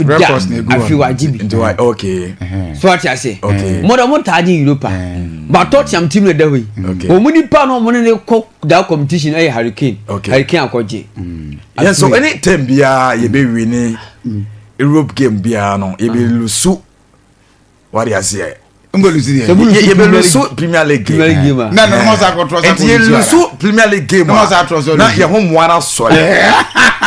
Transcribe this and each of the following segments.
Da afi wagye bi. Nti wa okay. So ate ase. Okay. Mo de mo taa gye Europa. But Tottenham team na da hɔ yi. Okay. Wɔn nipa na wɔn ne ne kɔ that competition ɛyɛ Harry Kane. Okay. Harry Kane akɔgye. Yɛn so any time biara yɛbɛ win ne Europe game biara no yɛbɛ lose wade aseɛ. Ngolusi deɛ. Yɛbɛ lose Premier League game. Premier League game a. Na na ɔmo sa akɔtɔ sa Nti yɛ lose Premier League game Na ɔmo sa atorɔ so a na yɛn ho mmoa na sɔre.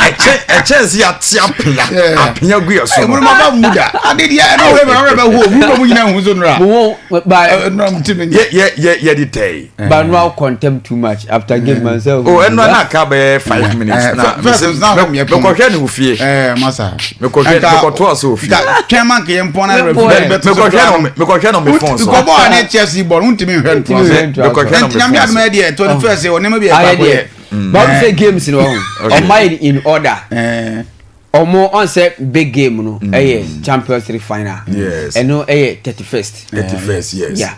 Ɛkyɛ ɛkyɛ nsi yɛate apea apea gu yɛ so. Ɛmuru ma ba mu da. Ade deɛ ɛna ɔwɛ bɛ ɔwɛ bɛ hu mu bɛ mu nyina hu so nura. Mo wɔn ba. Nura mu ti mi. Yɛ yɛ yɛ yɛ di tɛ yi. But no contem too much after game man sɛ. O ɛnu ana aka bɛyɛ 5 minutes na First na hɔ mi ɛpɔn. mekɔhwɛ ne wɔ fie. Ɛɛ masa. Mekɔhwɛ mekɔtoa so wɔ fie. Twɛn man kɛ mpɔn na Mekɔ- rɛ bɛ to so Mekɔhwɛ no mekɔhwɛ no me phone so. Nkɔbɔ a ne Chelsea bɔ no ntumi nhwɛ ntoa so. Mekɔhwɛ no Nti me nyame phone adum so. yɛ deɛ 21st wɔ nneɛma bi yɛ Ayɛ baako deɛ. yɛ. Baabu sɛ games no ɔho. Okay. Ɔmo ayɛ in order. Ɛɛ Ɔmo ɔn sɛ big game no ɛyɛ Champions League final. Yes. Ɛno ɛyɛ 31st. 31st, yes. Yeah.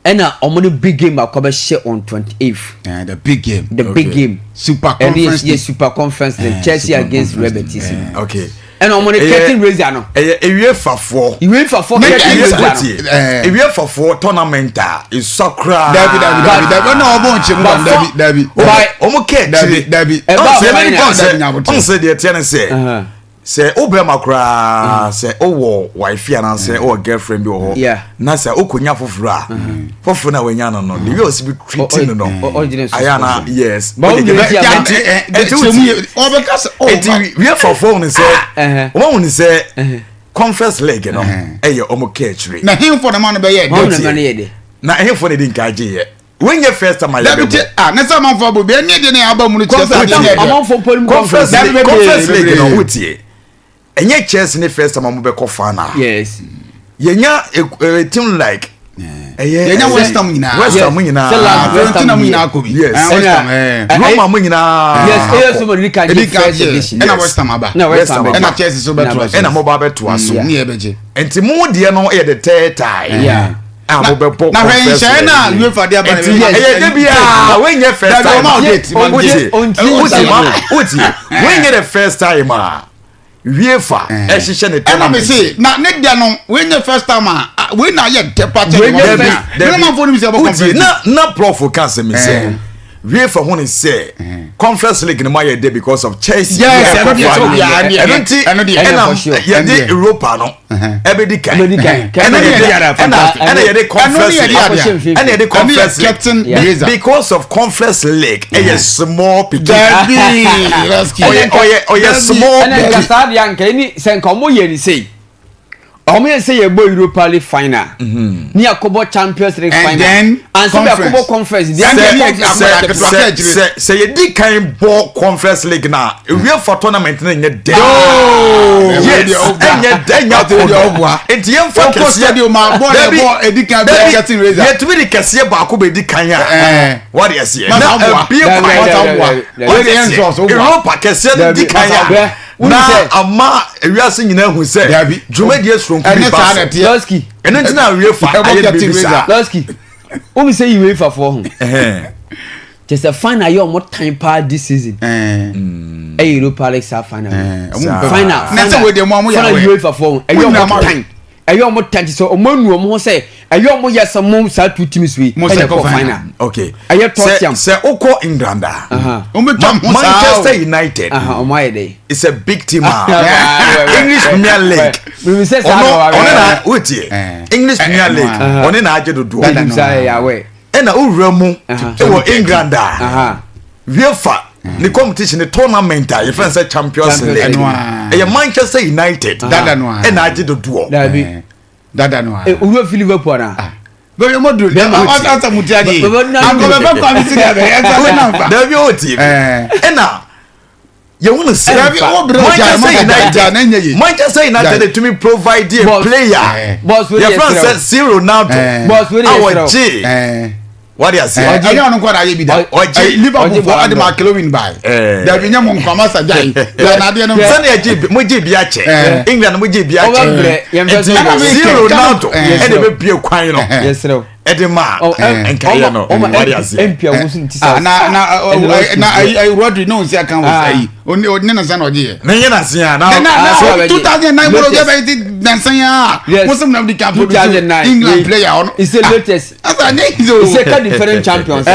Ɛna ɔmo no big game akɔ bɛhyɛ on 28th. Ɛɛ the big game. The big game. Super Ɛne Conference yɛ League. Super Conference League. Chelsea Super against Real Conference Betis. League. Okay. Ɛna ɔmo ne Ɛyɛ- curtain raiser no. Ɛyɛ ewie fafoɔ. UEFA fɔ Ne- curtain ɛyɛ- raiser no. Wotie ewie fafoɔ tournament a esua koraa. Dabi dabi dabi dabi ɔna ɔbɔ nkyɛn mu But dabi dabi. Ɔmo kɛ Dabi akyire. dabi. Ɛba Ɔnsɛ final. ɔnsɛ Dabi, nyabote. ɔnsɛ deɛ teɛ ne sɛ sɛ wo bɛrima koraa sɛ wowɔ wife anaasɛ wowɔ girlfriend bi wɔ hɔ Yeah. na sɛ wokɔnya foforɔ a foforɔ no a wanya no no the way ɔsi bi treat no no ɔgyina so ayɛ ana yes. But wo Ɔde- gyina ti a- Nti- nti wotie. Ɔbɛka sɛ ɔ Nti wiefafoɔ hu ne sɛ ɛhɛ. wɔn hu ne sɛ Conference League no ɛyɛ ɔmo kɛ akyire. Na hemfo na ma no bɛyɛ Wɔn na dɛ. ma no yɛ dɛ. Na ɛhefo na ɛdi nka gye yɛ wɔnyɛ first time a Dabi yɛbɛbɔ te ah ne sɛ amanfo abɔ bi ɛne deɛ ne aba mu no kyerɛ sɛ adeɛ ne yɛ dɛ. Ɔmanfo mpo nim Conference conference. Dabi League bebree, Conference League no bebree. wotie, ɛnyɛ Chelsea ne first time a mo bɛkɔ final. Yɛnya a team like ɛyɛ Yɛnya ɛyɛ- West Ham nyinaa. West Ham Yes. nyinaa. Sɛ last West Fiorentina Ham mu yɛ. nyinaa kɔ bi. Yes. Ɛɛ, West Ham ɛɛ. Roma mu nyinaa Yes, akɔ. AS Roma di kan Ɛdi gye kan first gye. edition. Ɛna West Ham aba. Na West Ham West Ham Ɛna Chelsea so bɛtoa so. Ɛna mo ba bɛtoa so. Ne yɛ bɛgye. Nti mo deɛ no yɛ the third time a mo bɛ bɔ Na hwɛ Conference nhyɛn na League. UEFA de aba na Nti ɛyɛ de bi a wɔnyɛ first Dabi, time ɔma wo date, ma wotie date. wotie ma wotie, wɔnyɛ the first time a UEFA ɛhyehyɛ ne Ɛna mi tournament. se na ne deɛ no wei nye first time a ah, wei na yɛ dɛ pa kyɛ Wei nye ne first- ne manfo no mi sɛ ɛbɔ wotie conference. Na prof ka sɛ mi sɛ UEFA ho ne sɛ Conference League no ma yɛ de because of Chelsea. Yes, Yɛ ɛno deɛ, kɔfa sɛ obiara deɛ, ɛno nti ɛno deɛ. ɛna Ɛno for sure. yɛde Ɛno deɛ. Europa no ɛbɛdi kan Ɛbɛdi kan. ɛna Ɛno deɛ yɛde deɛ, ɛna fantastic. ɛna yɛde Ɛno ne Conference yɛde League adeɛ. ɛna yɛde Ɛno yɛ Conference League captain razor. because of Conference League ɛyɛ small pikin. Dabi rescue. Ɔyɛ small Ɛna nka pikin. saa deɛ anka ɛni sɛ nka ɔmo yɛ ni sei, ɔmo yɛ sɛ yɛbɔ Europa League final ne yɛkɔbɔ Champions League And final then ansa bɛ conference. yɛkɔbɔ conference deɛ Sɛ- anka sɛ- conference sɛ yɛ ketewa sɛ akyire. sɛ yɛdi kan bɔ Conference League na UEFA tournament no nyɛ dɛ. Yes, ɛnyɛ dɛ, ɛnyɛ Ɔte deɛ ɔboa. Nti yɛmfa Ɔkɔ kɛseɛ stadium a, bɔɔl Dabi, ɛbɔ, edi kan bi dabi, curtain raiser. yɛtumi de kɛseɛ baako bɛ di kan a wɔde ɛseɛ Masa na ɔboa. ebie Dabi, kwan dabi, Masa ɔboa. dabi, dabi. Wei deɛ yɛn nsɔɔ so, ɔboa. Europa kɛseɛ no di Dabi, kan Masa a ɔboa. Wúni na sɛ- ama ewiase nyinaa hu sɛ Dabi. dwumadie soronko bi Ɛne ba saa so na ɛteɛ. Lɔski. Ɛno nti na UEFA Ɛbɔ ayɛ curtain biribi saa. raiser. Lɔski, wɔn sɛ UEFA foɔ ho Ɛhɛn. kyɛ sɛ final yɛ ɔmo tan paa this season Ɛɛ. ɛyɛ Europa League saa final. Ɛɛ, ɔmo Saa. mpɛ. Final Na sɛ wei deɛ mo a mo yɛ final awɛ. UEFA foɔ ho ɛyɛ Mo nyinaa ɔmo mo awɛ. tan, ɛyɛ ɔmo tan ti sɛ ɔmo anu ɔmo ho sɛ ɛyɛ ɔmo yɛ sɛ mo saa two teams wei Mo sɛ ɛna kɔ ɛkɔ final. final. Okay. Ɛyɛ sɛ Tottenham. sɛ wokɔ England a Wɔn bɛ twa mo ho saa o. Manchester United Ɔmo ayɛ dɛ. is a big team a English Premier League Mímu sɛ saa ɔno na wa ɔne na wotie Eh. English Premier Eh, League eh, ɔne na agye dodoɔ. Dada Mímu no. sɛ ɛyɛ awɛ. Ɛna wowura mu ɛwɔ England a UEFA ne competition ne tournament a yɛfrɛ no sɛ Champions Champions League League. Ɛno a. ɛyɛ Manchester United Dada no a. ɛna agye dodoɔ. Dabi. Ɛɛ, dada no a. Owurɔ fi Liverpool ana. Bɛbɛ mo duro. Bɛma Ɔsɛ ɔsɛ mo ti adi. Bɛbɛ na- Akɔ bɛbɛ kɔ ami si deɛ bɛ ɛsɛ sɛ nanfa. Dabi, o tie bi. Ɛɛ. Ɛna yɛhu no sɛ Dabi, wo bere o gya, Manchester ma gya, United gya, na ɛnyɛ yie. Manchester United Gya. etumi provide a Boss. player Boss, wei deɛ yɛfrɛ no yɛsrɛ sɛ wo. C Ronaldo Boss, wei a deɛ yɛsrɛ wo. wɔgye Ɛɛ. wɔde aseɛ. Ɛnyɛ ɔno nkɔ na ayɛ bi da. Liverpool Ɔgye fo Ballon ɔde d'Or. ma Kelowin ba. Dabi nyɛ mo nkɔ masa gya yi. Yɛ n'adeɛ no. Sani ɛgye mo gye bi akyɛ England, mo gye bi akyɛ Ɔbɛbrɛ, yɛmpɛ nti sɛ ɔbɛbrɛ. C Ronaldo Ɛna ɛna ɛbɛbie kwan no. Yɛsrɛ wo. Ɛde ma nkaeɛ no wade aseɛ. Mpia wo so nti sa. Na na na ayi Rodri ne nsi aka wɔ sɛ ayi ne na nsa na ɔgye yɛ. Ne nye na se a na. Na 2009 mo yɛ bɛ ti nansan ya. Mo sɛ mo na di kan produce England player ɔno. It's the latest. Asa ne yi o. It's a ka different champions.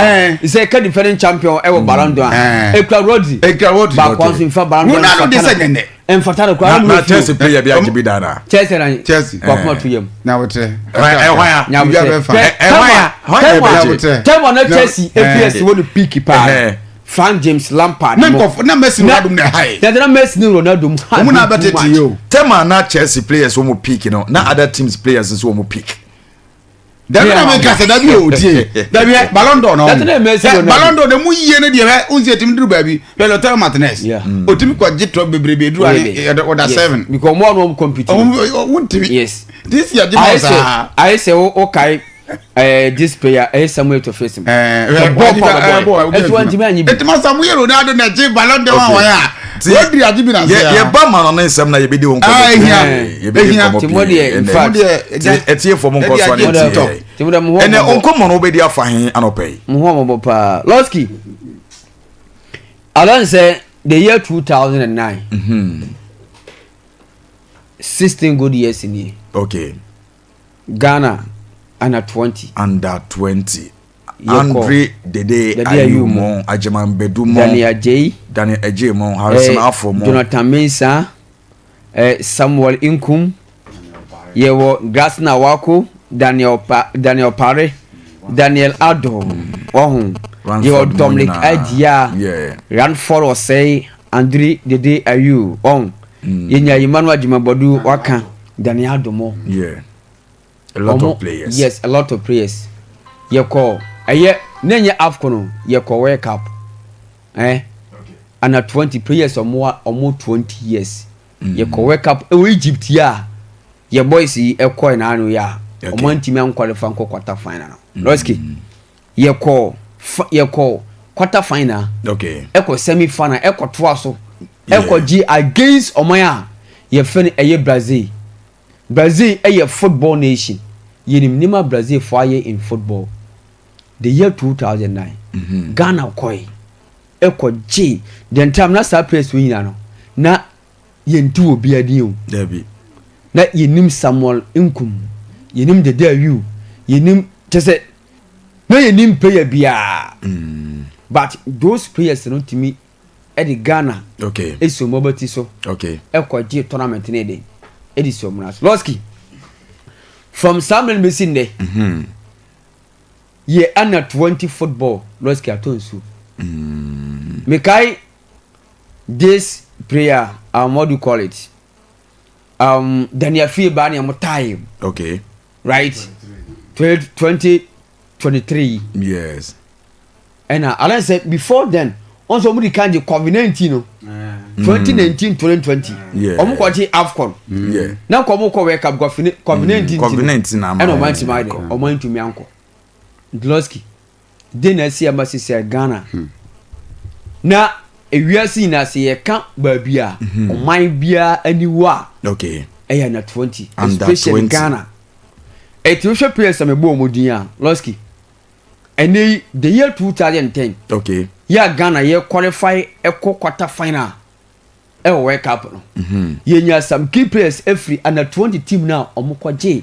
It's a ka different champion ɛwɔ Ballon d'Or. Ekura Rodri. Ekura Rodri. Baako nso nfa Ballon d'Or. Ronaldo de sɛ nɛnɛ. Mfata no koraa. Na Chelsea player bi agye bi da na. Chelsea na Chelsea. Wakoma to yam. Na wotrɛ. Ɛhwan a. Na wotrɛ. Ɛhwan a. Ɛhwan a. Tɛmɔ na Chelsea APS wɔ no peak paa. Frank James Lampard. Na nkɔfo na Messi Ronaldo na ɛha yi. Tɛtɛ na Messi ni Ronaldo mu ha. Wɔn na abɛtete yi o. Tɛmɔ na Chelsea players wɔn mu peak no na other teams players nso wɔn mu peak. Dabi na mi kasa dabi o tie dabi ɛ Ballon d'Or na ɔmo Ballon d'Or na mu yie ne deɛ bɛ n se etimi duru baabi bɛ Lautaro Martinez otimi kɔ gye tɔ bebrebe duru ani ɔda seven. Because ɔmo ɔmo ɔmo compete. Ɔmo ɔmo ntimi. Yes. This year gye ma saa. Ayɛ sɛ o kae this player ɛyɛ Samuel Eto'o mu. Ɛɛ bɔɔl pa bɔɔl ɛtu wa ntumi anyi bi. Etuma Samuel Ronaldo na gye Ballon d'Or wɔn a. Rodri agye bi na se ya. Yɛ ba ma no ne nsɛm na yɛbɛdi ho nkɔmmɔ pii. Yɛbɛdi nkɔmmɔ pii. Ɛnɛ ɛtiefoɔ mo nkɔ so ne ntie. Ɛnɛ nkɔmmɔ no wobɛdi afa he anɔpa yi? Mo ho ɔmɔbɔ paa. Lɔski, alɔn sɛ the year 2009. 16 good years nie. Okay. Ghana under 20. Under 20. Andre Dede Ayew mo, Agyeman Badu mo, Daniel Adjei, Daniel Adjei mo, Harrison Afo mo, Jonathan Mensah, Samuel Nkum, yɛwɔ Grasna Wako, Daniel pa, Daniel Pare, Daniel Addo, ɔho, yɛwɔ Dominic Adia, yeah. Ranford Osei, Andre Dede Ayew, ɔho, yɛnya Emmanuel Agyeman Badu waka, Daniel Addo mo. Yeah. A lot of players. Yes, a lot of players. Yɛkɔ ɛyɛ na ɛnyɛ AFCON o, yɛkɔ World Cup. Eh? Okay. Under 20 players ɔmo ɔmo 20 years. Yɛkɔ World Cup ɛwɔ Egypt yi a yɛ boys yi ɛkɔɛ na ano yi a ɔmo antumi ankwalify nkɔ quarter final no. Lɔski yɛkɔ yɛkɔ quarter final. Okay. Ɛkɔ semi final ɛkɔ toa so. Ɛkɔ gye against ɔman a yɛfɛ no ɛyɛ Brazil. Brazil yɛ football nation. Yɛnim nneɛma Brazil fo ayɛ in football. The year 2009, Ghana kɔe ɛkɔ gye the time na saa players wei nyinaa no na yɛnti wɔ biara din o. Dabi. Na yɛnim Samuel Nkum, yɛnim Dede Ayew, yɛnim kyɛ sɛ na yɛnim player biara. But those players no tumi ɛde Ghana esi wɔn abati so ɛkɔ gye tournament ne de ɛde si wɔn so. Lɔski from saa mmerɛ no bɛsi nnɛ yɛ under 20 football Lɔski atɔ nsuo. Mekae this prayer, what do you call it, Daniel Fie baa ne ɔmo time. Right, 2023. Yes. Ɛna alɛ sɛ before then wọn sɛ ɔmo di kan gye COVID-19 no 2019 2020 ɔmo kɔ gye AFCON na nkɔ ɔmo kɔ World Cup COVID-19 COVID-19 na ama ɛna ɔmo antumi ayɛ dɛ ɔmo antumi ankɔ. Dlɔski de na esi ama sisi Ghana na ewiase nyinaa sɛ yɛka baabi a ɔman biara aniwa a ɛyɛ under 20 especially Ghana. Ɛti wohwɛ players a mebɔ ɔmo din a Lɔski ɛnɛ yi the year 2010 yɛ a Ghana yɛ qualify ɛkɔ quarter final ɛwɔ World Cup no yɛnya some key players ɛfiri under 20 team na ɔmo kɔgye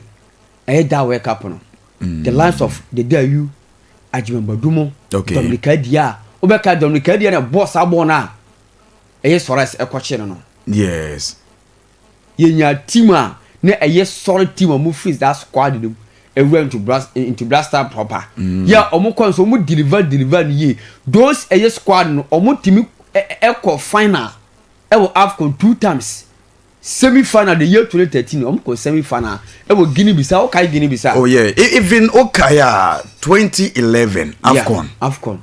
ɛyɛ da World Cup no, the likes of Dede Ayew, Agyeman Badu mo, Dominic Adia. Wobɛka Dominic Adia na bɔɔ saa bɔɔl no a ɛyɛ Suarez ɛkɔkye no. Yɛnya team a na ɛyɛ solid team a ɔmo firi that squad no mu ewura into Black Star proper. Yɛ ɔmo kɔ nso ɔmo deliver no yie. Those ɛyɛ squad no ɔmo timi ɛkɔ final ɛwɔ AFCON two times, semi final the year 2013 ɔmo kɔ semi final ɛwɔ Guinea Bissau. Ɔkae Guinea Bissau? Oh yeah, even okay a 2011 AFCON. Yeah, AFCON.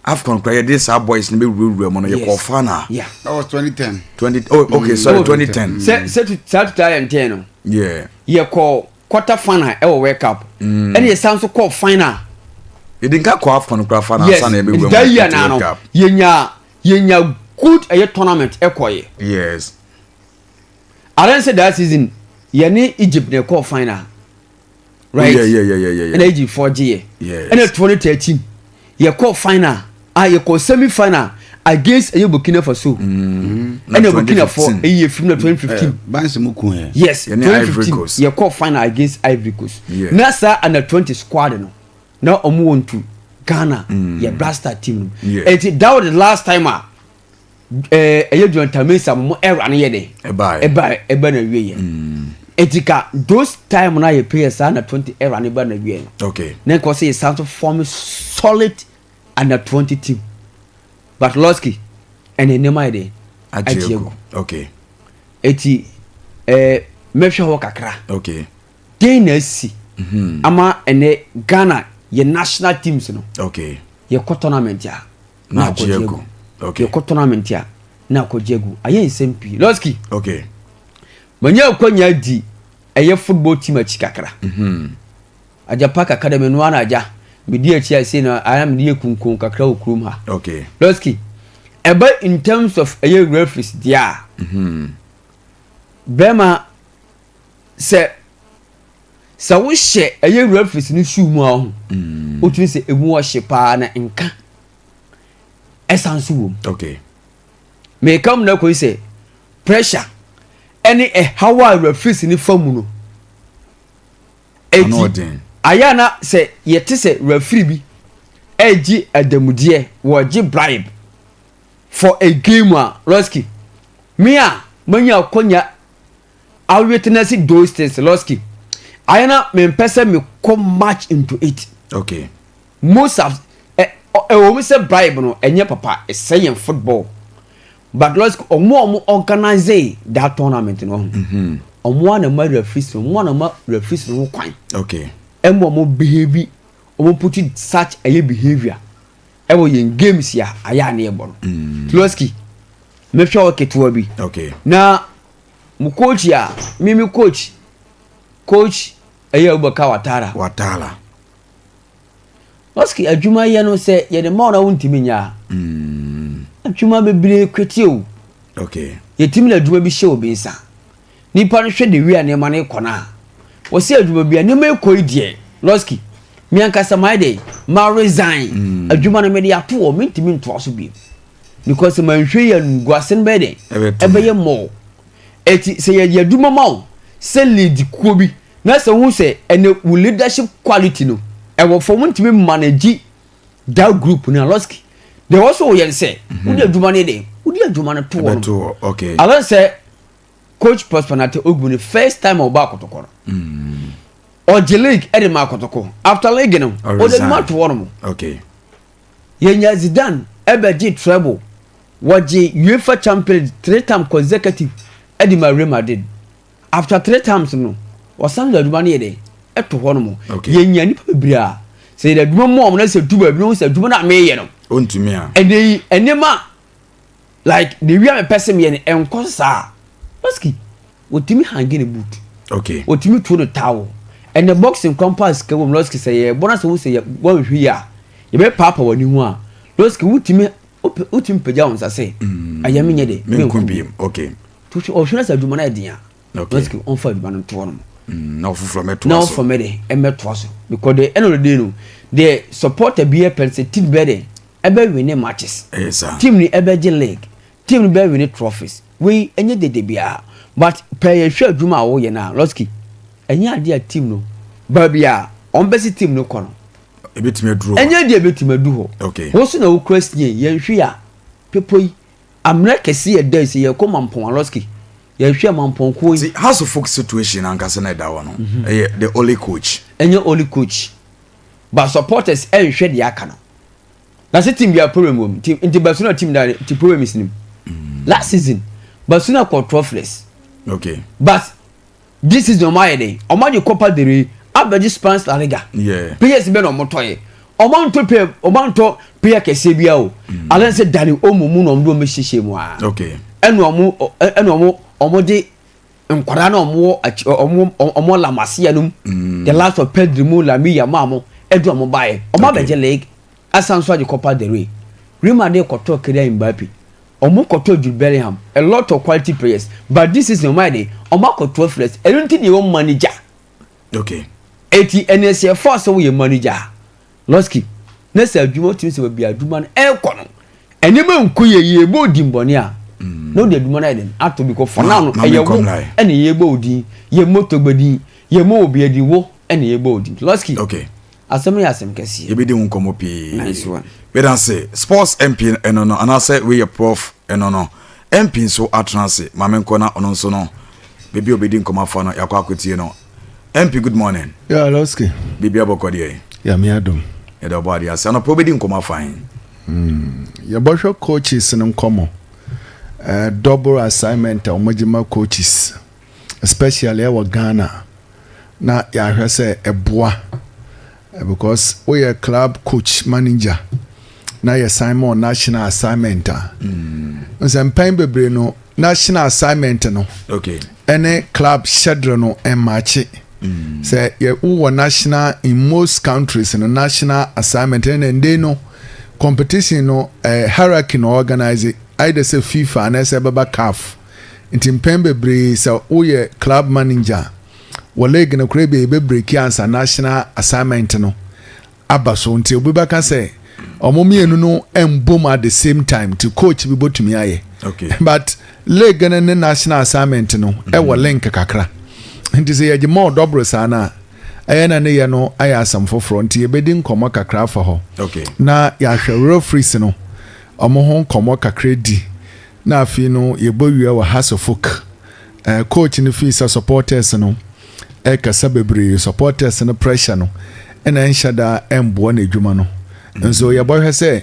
AFCON kora yɛde saa boys no bɛwurawura mu no yɛkɔ final. That was 2010. 20, oh okay, sorry, 2010. Sɛ saa 2010 no yɛkɔ quarter final ɛwɔ World Cup ɛna yɛsan so kɔ final. Yɛde nka kɔ AFCON kora final yes sana yɛbɛwura mu that year na World no Cup. Yɛnya good ɛyɛ tournament ɛkɔyɛ. Adan sɛ that season yɛne Egypt na ɛkɔɔ final. Right? Yeah. Ɛna Egypt foɔ gye yɛ. Yes. Ɛna 2013 yɛkɔ final a yɛkɔ semi final against ɛyɛ Burkina Faso. Na Ɛna Burkina foɔ 2015. ɛyi efiri na 2015. Bansi mu kun yɛ. Yes, Yɛne Ivory 2015 Coast. yɛkɔ final against Ivory Coast. Na saa under 20 squad no na ɔmo wɔ ntu Ghana yɛ Black Star team no. Eti that was the last time a ɛyɛ Jonathan Mensah mo era no yɛ dɛ. Ɛbaeɛ. Ɛba na wie yɛ. Eti ka those time na yɛ players saa under 20 era no ba na wie no. Na nka ɔsɛ yɛ san so form solid under 20 team. But Losky ɛna nneɛma yɛ dɛ. Agye agu. Okay. Eti mɛhwɛ hɔ kakra. Den na asi ama ɛnɛ Ghana yɛ national teams no. Yɛkɔ tournament a Na na agye akɔgye agu. agu. Yɛkɔ tournament a na akɔgye agu. Ayɛ nsɛm pii. Losky. Manya akwanya di ɛyɛ football team akyi kakra. Agya Park Academy no ana agya. Medi akyi a sei na ayɛ mede yɛ kunkun kakra wɔ kurom ha. Losky. Ɛbɛ in terms of ɛyɛ referees deɛ a. Bɛrima sɛ wohyɛ ɛyɛ referees no shoe mu a ho. Wotumi sɛ emu ɔhye paa na nka ɛsan so wɔ mu. Meka mu na kɔ yi sɛ pressure ɛne ɛhaw a referees no fa mu no. Ano Eti ɔden. ayɛ na sɛ yɛte sɛ referee bi ɛgye adamudeɛ, wɔgye bribe for a game a, Losky, me a manya akɔnya a witness those things, Losky, ayɛ na mempɛ sɛ mekɔ much into it. Most of ɛwɔ mu sɛ bribe no ɛnyɛ papa, ɛsɛ yɛn football, but Losky, ɔmo a ɔmo organize that tournament no ho, ɔmo a na ma referees no, ɔmo a na ma referees no ho kwan ɛmo ɔmo behave, ɔmo put such ɛyɛ behaviour ɛwɔ yɛn games a ayɛ a ne yɛ bɔ no. Losky, mehwɛ wɔ ketewa bi. Na mo coach a mimi coach ɛyɛ Abubakar Watara. Watara. Losky, adwuma yɛ no sɛ yɛde ma wo na wontumi nyɛ a, adwuma bebree kwete o. Yɛtumi na adwuma bi hyɛ obi nsa, nipa no hwɛ de wi a nneɛma no kɔ no a wɔsi adwuma bi a nneɛma ekɔ yi deɛ, Losky, mi ankasa maa de ma resign adwuma no, mede ato wɔ mentumi ntoa so bio because ma nhwɛ yɛ nguase no bɛyɛ dɛ Ɛbɛto. Ɛbɛyɛ mɔɔ. Eti sɛ yɛde adwuma ma wo sɛ lead kuo bi na sɛ wohu sɛ ɛnɛ wo leadership quality no ɛwɔ fam, ntumi manage that group no a, Losky, deɛ wɔ so woyɛ no sɛ wode adwuma no yɛ dɛ wode adwuma no to wɔ Ɛbɛto no hɔ. Okay. alɔ sɛ Coach Prosper Nate Ogbu ne first time a ɔba Akɔtɔkɔ no, ɔgye league ɛde ma Akɔtɔkɔ. After league no, ɔde Ɔresign. adwuma to hɔ nom. Yɛnya Zidane ɛbɛgye treble, wɔgye UEFA Champions League three times consecutive ɛde ma Real Madrid. After three times no, ɔsan de adwuma no yɛ dɛ ɛto hɔ nom. Yɛnya nipa bebree a sɛ yɛde adwuma mu ɔmo na sɛ du baabi na wɔn sɛ adwuma no a meyɛ no Ontumi a. ɛnɛ yi nneɛma like the way a mepɛ sɛ meyɛ no ɛnkɔ saa, Losky, wɔtumi hang ne boot. Wɔtumi tuo no towel. Ɛnɛ boxing kwan sika wɔ mu, Losky, sɛ yɛ bɔ na sɛ wo sɛ yɛ wɔnhwɛ yi a yɛbɛpaapa w'ani ho a, Losky, wotumi pagya wo nsa sɛ ɛyɛ menyɛ de. Menko biem. Okay. Ɔhwɛ na sɛ adwuma no yɛ den a, Losky, ɔmfa adwuma no ntoɔ no mu. Na ɔfoforɔ mɛtoa Na so. ɔfɔ mɛ de ɛmɛtoa so because the end of the day no, the supporter bi yɛ pɛn sɛ team bɛ de ɛbɛ win matches. Ɛyɛ saa. Team ni ɛbɛgye league, team ni bɛ win trophies. Wei ɛnyɛ dede biara, but pɛɛ yɛhwɛ adwuma a wɔyɛ na, Losky, ɛnyɛ adeɛ a team no baabi a wɔn bɛsi team no kɔ no. Ebɛtumi aduru hɔ. Ɛnyɛ adeɛ a ebɛtumi adu hɔ. Wɔn so na wokura sie yɛnhwɛ a pepo yi amena kɛse yɛ da yi sɛ yɛkɔ Mampɔn a, Losky, yɛhwɛ Mampɔn kuo yi. Ti Hearts of Oak situation ankasa na ɛda hɔ no, ɛyɛ the only coach. Ɛnyɛ only coach, but supporters ɛnhwɛ deɛ aka no na sɛ team bi a problem wɔ mu nti Barcelona team da ti problem is nim. Last season Barcelona kɔ trophies, but this season ɔmo ayɛ dɛ ɔmo agye Copa del Rey, abɛgye Spanish La Liga. Players bɛ na ɔmo tɔ yɛ, ɔmo antɔ player, ɔmo antɔ player kɛseɛ bi a o alɛ sɛ Dani Olmo mu na ɔmo de ɔmo hyehyɛ mu a ɛna ɔmo de nkwadaa na ɔmo wɔ akyi, ɔmo La Masia no mu, the last of Pedri mu, Lamine Yamal mo ɛde ɔmo ba yɛ ɔmo abɛgye league, asan so agye Copa del Rey. Real Madrid kɔtɔ Kylian Mbappe, ɔmo kɔtɔ Jude Bellingham, a lot of quality players, but this season ɔmo ayɛ de ɔmo akɔtɔ players ɛno nti deɛ wɔn manager. Eti ɛnɛ sɛ yɛfa sɛ woyɛ manager a, Lɔski, na sɛ adwuma wotumi sɛ baabi a adwuma no ɛrekɔ no, nneɛma nkɔ yie, yɛbɔ odin bɔne a, na wode adwuma no ayɛ dɛn ato bi kɔ for now no, ɛyɛ wo ɛna yɛbɔ odin, yɛmmɔ Togba din, yɛmmɔ obiara din, wo ɛna yɛbɔ odin. Lɔski, okay. Asɛm no yɛ asɛm kɛseɛ. Yɛbɛdi ho nkɔmmɔ pii. Nice one. Meda ase. Sports MP ɛno no, anaasɛ wei yɛ Prof ɛno no. MP nso atena ase. Ma menkɔ na ɔno nso no, baabi a ɔbɛdi nkɔmmɔ afa no, yɛakɔ akɔtie no. MP good morning. Yeah, Losky. Biribi abɔkɔ deɛ. Yame adom. Yɛda ɔbɔ adeɛ ase. Anɔpa wobɛdi nkɔmmɔ afa he? Yɛbɔhwɛ coaches no nkɔmmɔ. Double assignment a wɔgye ma coaches, especially ɛwɔ Ghana, na yɛahwɛ sɛ ɛboa. Because woyɛ club coach manager na yɛsan ma national assignment a. Nsɛ mpɛn bebree no national assignment no okay. ɛne club schedule no mmaakye. Sɛ yɛ wowɔ national in most countries no national assignment ɛna ndé no competition no hierarchy no organize either sɛ FIFA anaasɛ ɛbɛba CAF. Nti mpɛn bebree sɛ woyɛ club manager wɔ league no koraa bi ebe break ansa national assignment no aba so, nti obi bɛka sɛ ɔmo mmienu no mbom at the same time, nti coach bi bɔtumi ayɛ. But league no ne national assignment no ɛwɔ link kakra, nti sɛ yɛgye ma ɔdɔboro saa no a, ɛyɛ na ne yɛ no ayɛ asɛm foforɔ, nti yɛbɛdi nkɔmmɔ kakra afa hɔ. Na yɛahwɛ referees no ɔmo ho nkɔmmɔ kakra di, na afei no yɛbɔ wie wɔ Hearts of Oak. Coach no fii sɛ supporters no ɛkasa bebree, supporters no pressure no ɛna ɛnhyɛ da ɛmboa n'adwuma no nso. Yɛbɔhwɛ sɛ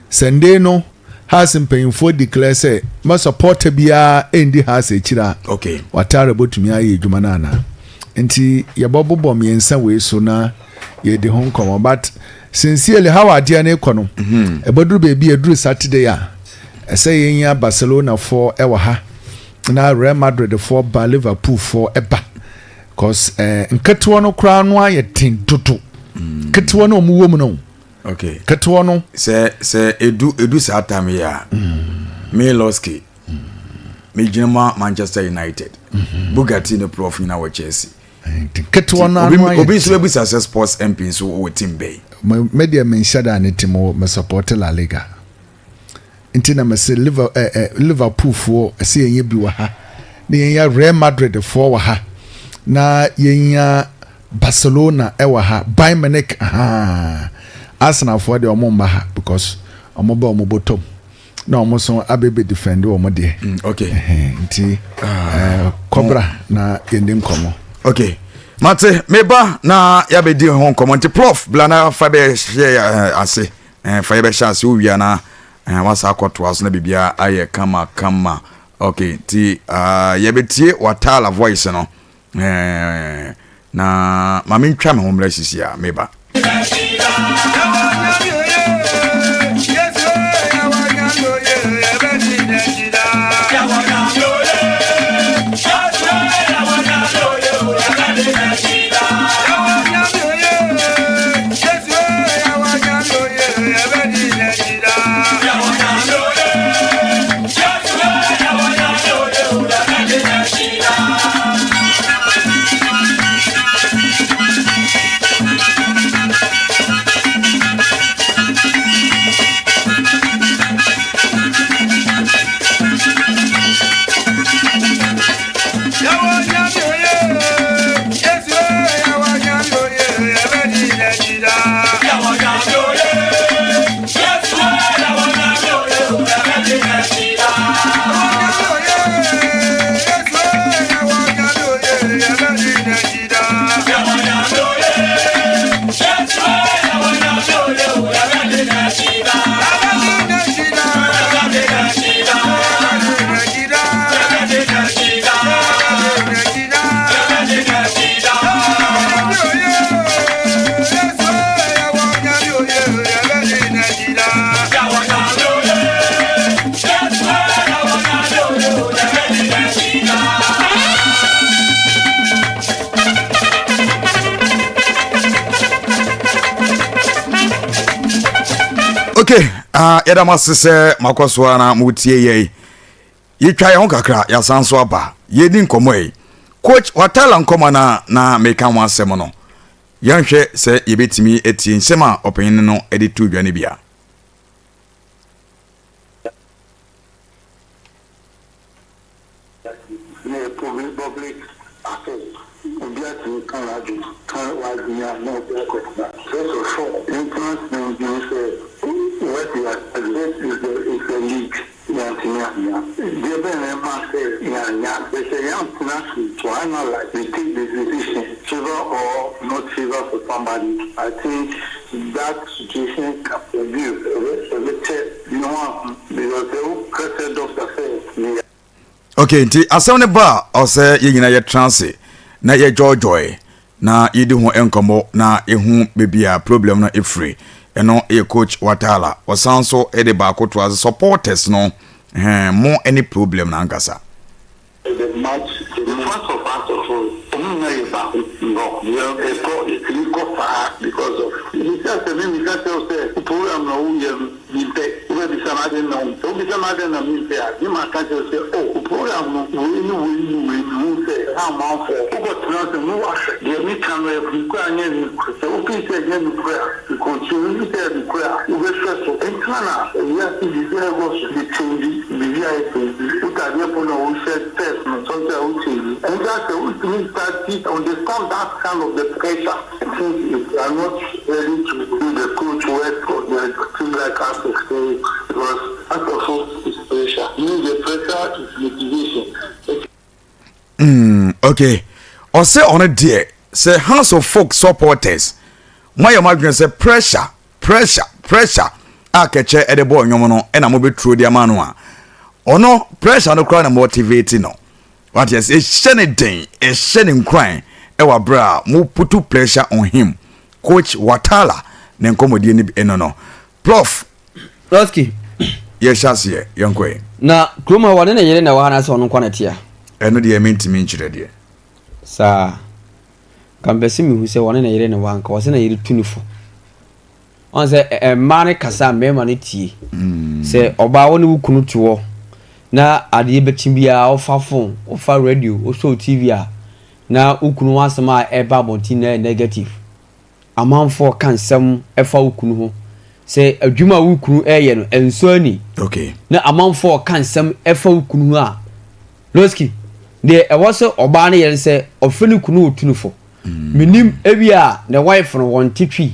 sɛnde no Hearts mpanyinfoɔ declare sɛ ma supporter biara ɛndi Hearts akyire a, Watara bɛtumi ayɛ adwuma no anaa? Nti yɛbɛbobɔ mmiɛnsa wei so na yɛdi ho nkɔmmɔ. But sincerely, how adeɛ no kɔ no, ɛbɛduru baabi, ɛduru Saturday a, ɛsɛ yɛnya Barcelona foɔ ɛwɔ ha na Real Madrid foɔ ba, Liverpool foɔ ɛba, cause nketewa no koraa no ayɛ den dodo, ketewa no a ɔmo wɔ mu no. Ketewa no. Sɛ edu saa time yi a, me Losky me gyina ma Manchester United, Bugatti ne Prof nyina wɔ Chelsea. Nti ketewa no ano ayɛ obi nso bɛbisa sɛ sports MP nso wɔ team bɛyi? Me deɛ, menhyɛ da ne team wɔ, me support La Liga, nti na mese Liverpool foɔ ɛsɛ yɛnyɛ bi wɔ ha, na yɛnya Real Madrid foɔ wɔ ha, na yɛnya Barcelona ɛwɔ ha, Bayern Munich ha. Arsenal foɔ deɛ, ɔmo mma ha because ɔmo bɛ ɔmo bɔtɔm na ɔmo so abɛbɛ defend ɔmo deɛ. Nti kɔbra na yɛndi nkɔmɔ. Okay, mate, meba na yɛabɛdi ho nkɔmmɔ. Nti Prof, bla na fa bɛhyɛ ase. Fa yɛbɛhyɛ ase, wowia na wasa akɔtoa so na biribiara ayɛ kama kama. Okay, nti yɛbɛtie Watala voice no na ma mentwa me ho mmerɛ sisi a meba. Okay, yɛda mo ase sɛ makɔ so a na motie yɛi. Yɛtwa yɛn ho kakra, yɛasan so aba, yɛdi nkɔmmɔ yi, Coach Watala nkɔmmɔ na meka ho asɛm no. Yɛnhwɛ sɛ yɛbɛtumi atie nsɛm a ɔpanyin no de too dwa no bi a. Na yɛ public public affairs obia tumi ka n'adwene ka w'adwene a na obi akɔtena first of all yɛntena ase na yɛndwene sɛ what we are this is the is a league yɛantumi annya deɛ bɛn na ɛma sɛ yɛannya bɛ sɛ yɛantena ase to analyse we take the decision favour or not favour for somebody I think that situation can produce ɛbɛ ɛbɛkyɛ ne ho aho because sɛ woka kyerɛ doctor sɛ meyɛ Ok, nti asɛm no ba a, ɔsɛ yɛn nyinaa yɛtra ase na yɛdwɔɔdwɔe na yɛdi ho nkɔmmɔ na yɛhu baabi a problem no firi. Ɛno yɛ Coach Watala. Ɔsan nso de baako to ase, supporters no, ɛhɛn, mo ne problem no ankasa. The match the first of us of all ɔmo nyinaa yɛ baako nɔ yɛ ɛkɔ yɛtumi kɔ faa because of mebisa sɛ me meka kyerɛ wo sɛ wo program na woyɛ no mempɛ wobɛbisa me adɛn na wompɛ wobisa me adɛn na mempɛ a me maka kyerɛ wo sɛ oh wo program no wei ne wei ne wei mehu sɛ ɛha amanfoɔ wokɔ tena ase no woahwɛ deɛ meka no ɛyɛ nokorɛ anyɛ nokorɛ sɛ wofii sɛ ɛnyɛ nokorɛ a Nkonkyire no sɛ nokorɛ a wobɛhwɛ so ntina na wiase biribiara ɛkɔ so de change biribiara yɛ change wo tadeɛ po na wohyɛ first no sometimes wo change ɛnti asɛ wotumi start understand that kind of the pressure I think if you are not ready to do the coach work of the team like us say because asɔfo is pressure meaning the pressure is motivation. Mm, okay. Ɔsɛ ɔno deɛ sɛ House of Folk supporters moayɛ mo adwene sɛ pressure pressure pressure a kɛkyɛ ɛde bɔɔ nnwom no ɛna mobɛturo de ama no a ɔno pressure no koraa na motivate no wate ase ɛhyɛ ne den ɛhyɛ ne nkuran ɛwɔ aberɛ a mo putu pressure on him coach Watala ne nkɔmmɔdie no ɛno no prof Lɔski. Yɛhyɛ aseɛ, yɛnkɔ ɛ. Na kurom ha wɔne ne yere na ɛwɔ ha anaasɛ ɔno nko na ɛte ha? Ɛno deɛ mentumi nkyerɛ deɛ. Saa. Nka mepɛ sɛ mehu sɛ ɔne ne yere na ɛwɔ ha nka ɔsɛ ne yere tu no fo. Ɔn sɛ mmaa no kasa a mmarima no tie. Mm. Sɛ ɔbaa wo ne wo kunu te hɔ na adeɛ bɛkye biara wofa phone, wofa radio, wosɔ TV a na wo kunu ho asɛm a ɛba abɔnten na ɛyɛ negative. Amanfoɔ ka nsɛm fa wo kunu ho sɛ adwuma a wo kunu reyɛ no ɛnsɔ ani. Okay. Na amanfoɔ ka nsɛm fa wo kunu ho a, Losky, deɛ ɛwɔ sɛ ɔbaa no yɛ ne sɛ ɔfrɛ ne kunu ɔtu no fo. Mm. Menim ebi a ne wife no wɔnte twi.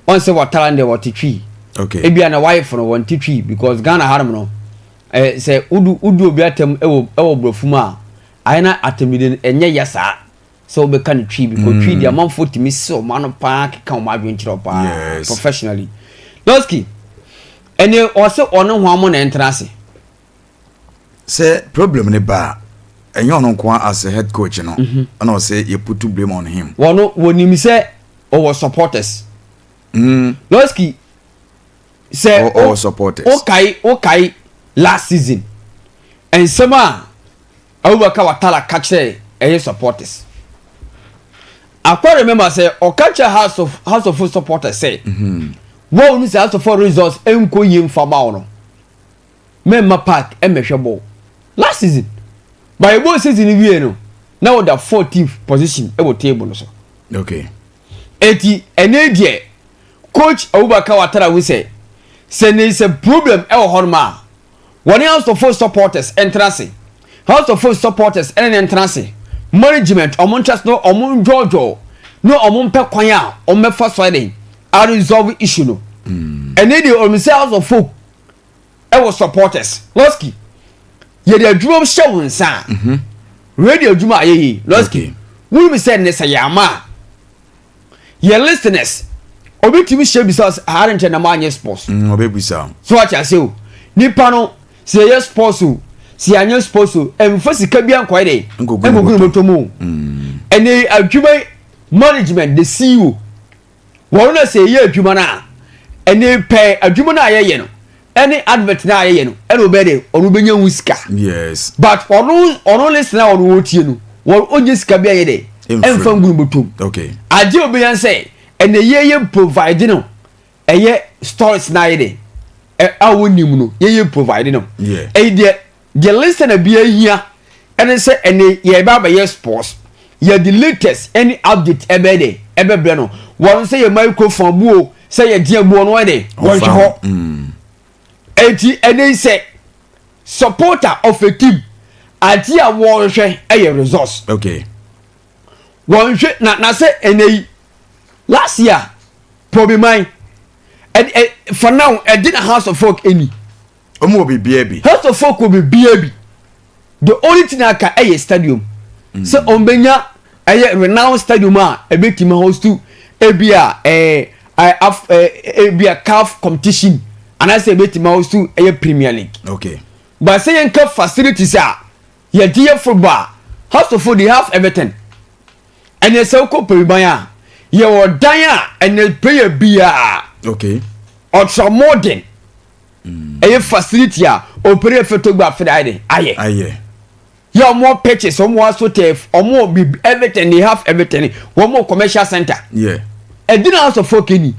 Wɔn sɛ wɔtara no deɛ wɔte twi. Okay. Ebi a ne wife no wɔnte twi because Ghana hanom no, eh, sɛ wodu wodu obi atam ɛwɔ ɛwɔ borɔfo mu a, ayɛ na atamide no ɛnyɛ ya saa. Sɛ wobɛka no twi because twi deɛ amanfoɔ tumi se wɔn ano paa keka wɔn adwene kyerɛ wo paa Yes. professionally. Losky, ɛne ɔse ɔne ho amo na ɛntena ase. Sɛ problem ne ba a, ɛnyɛ ɔno nko ara as a head coach no, ɛna ɔsɛ yɛ put blame on him. Wɔno wɔnim sɛ ɔwɔ supporters. Losky, sɛ Ɔwɔ supporters. wokae wokae last season nsɛm a Abubakar Watara ka kyerɛɛ ɛyɛ supporters. Akwa remember sɛ ɔka kyerɛ House of House of Folk supporters sɛ wɔn nu sɛ House of Folk results nkɔ yie nfa ma wɔn no mɛmma park mmɛhwɛ ball last season by ɛbɔ season wie no na wɔda 14th position wɔ table no so. Okay. Eti ɛnɛ deɛ coach Abubakar Watara hu sɛ sɛ ne sɛ problem ɛwɔ hɔ nom a Wɔne House of Folk supporters ntena ase. House of Folk supporters ne no ntena ase. Management, wɔn ntra ase na wɔn ndwɔɔdwɔɔ na wɔn mpɛ kwan a wɔn bɛfa so ayɛ dɛn a resolve issue no. Ɛnɛ deɛ wɔn sɛ House of Folk ɛwɔ supporters. Lɔski, yɛde adwuma hyɛ wɔn nsa a, mhm. radio adwuma a yɛyɛ Lɔski, wɔn mi sɛ ne sɛ yɛ ama a. Yɛ listeners obi tumi hyɛ bisa sɛ aha nkyɛn na mo anyɛ sports. Mm, obi bisa. So wate ase o nipa no sɛ yɛyɛ sports o sɛ yɛanyɛ sports o ɛnfa sika bi ankɔyɛ dɛ nkogu ne bɔtɔ mu o. Mm. Ɛnɛ adwuma management the CEO wɔn na sɛ yɛyɛ adwuma no a ɛnɛ pɛɛ adwuma no a yɛyɛ no ɛne advert no a yɛyɛ no ɛna ɔbɛyɛ dɛ ɔno bɛnya ho sika. Yes. But ɔno ɔno listener a ɔno ɔtie no wɔn ɔnyɛ sika bi ayɛ dɛ ɛnfa ngu no bɔtɔm. Okay. Agye obi yan sɛ ɛnɛ yɛyɛ provide no ɛyɛ stories na ayɛ dɛ ɛ a wɔnim no yɛyɛ provide no. Yeah. Ɛyɛ deɛ deɛ listener bi ahia ɛne sɛ ɛnɛ yɛba abɛyɛ sports. Yɛde latest ɛne update ɛbɛyɛ dɛ ɛbɛbrɛ no. Wɔn sɛ yɛ microphone bu o, sɛ yɛ deɛ bu ɔno ayɛ dɛ wɔnhwɛ hɔ. Eti ɛne sɛ supporter of a team, ade a wɔrehwɛ ɛyɛ results. Wɔnhwɛ na sɛ ɛnɛ yi, last year Pobiman ɛ ɛ for now ɛdi na Hearts of Oak ɛni. Ɔmo wɔ biribiara bi. Hearts of Oak wɔ biribiara bi. The only thing aka ɛyɛ stadium, sɛ ɔmo bɛnya ɛyɛ renowned stadium a ɛbɛtumi host ebi a ɛɛ ɛ af ɛ ebi a CAF competition anaasɛ ɛbɛtumi host ɛyɛ Premier League. But sɛ yɛn ka facilities a yɛde yɛ football a, Hearts of Oak, they have everything. Ɛnɛ sɛ wokɔ Pobiman a, yɛwɔ dan a ɛnɛ player biara ultra modern ɛyɛ facility a opere fɛtɔgba afei ayɛ de ayɛ. Ayɛ. Yɛ ɔmo pitches, ɔmo astroturf, ɔmo bi everything, they have everything. Wɔn mo commercial center. Ɛdi na Hearts of Oak ni.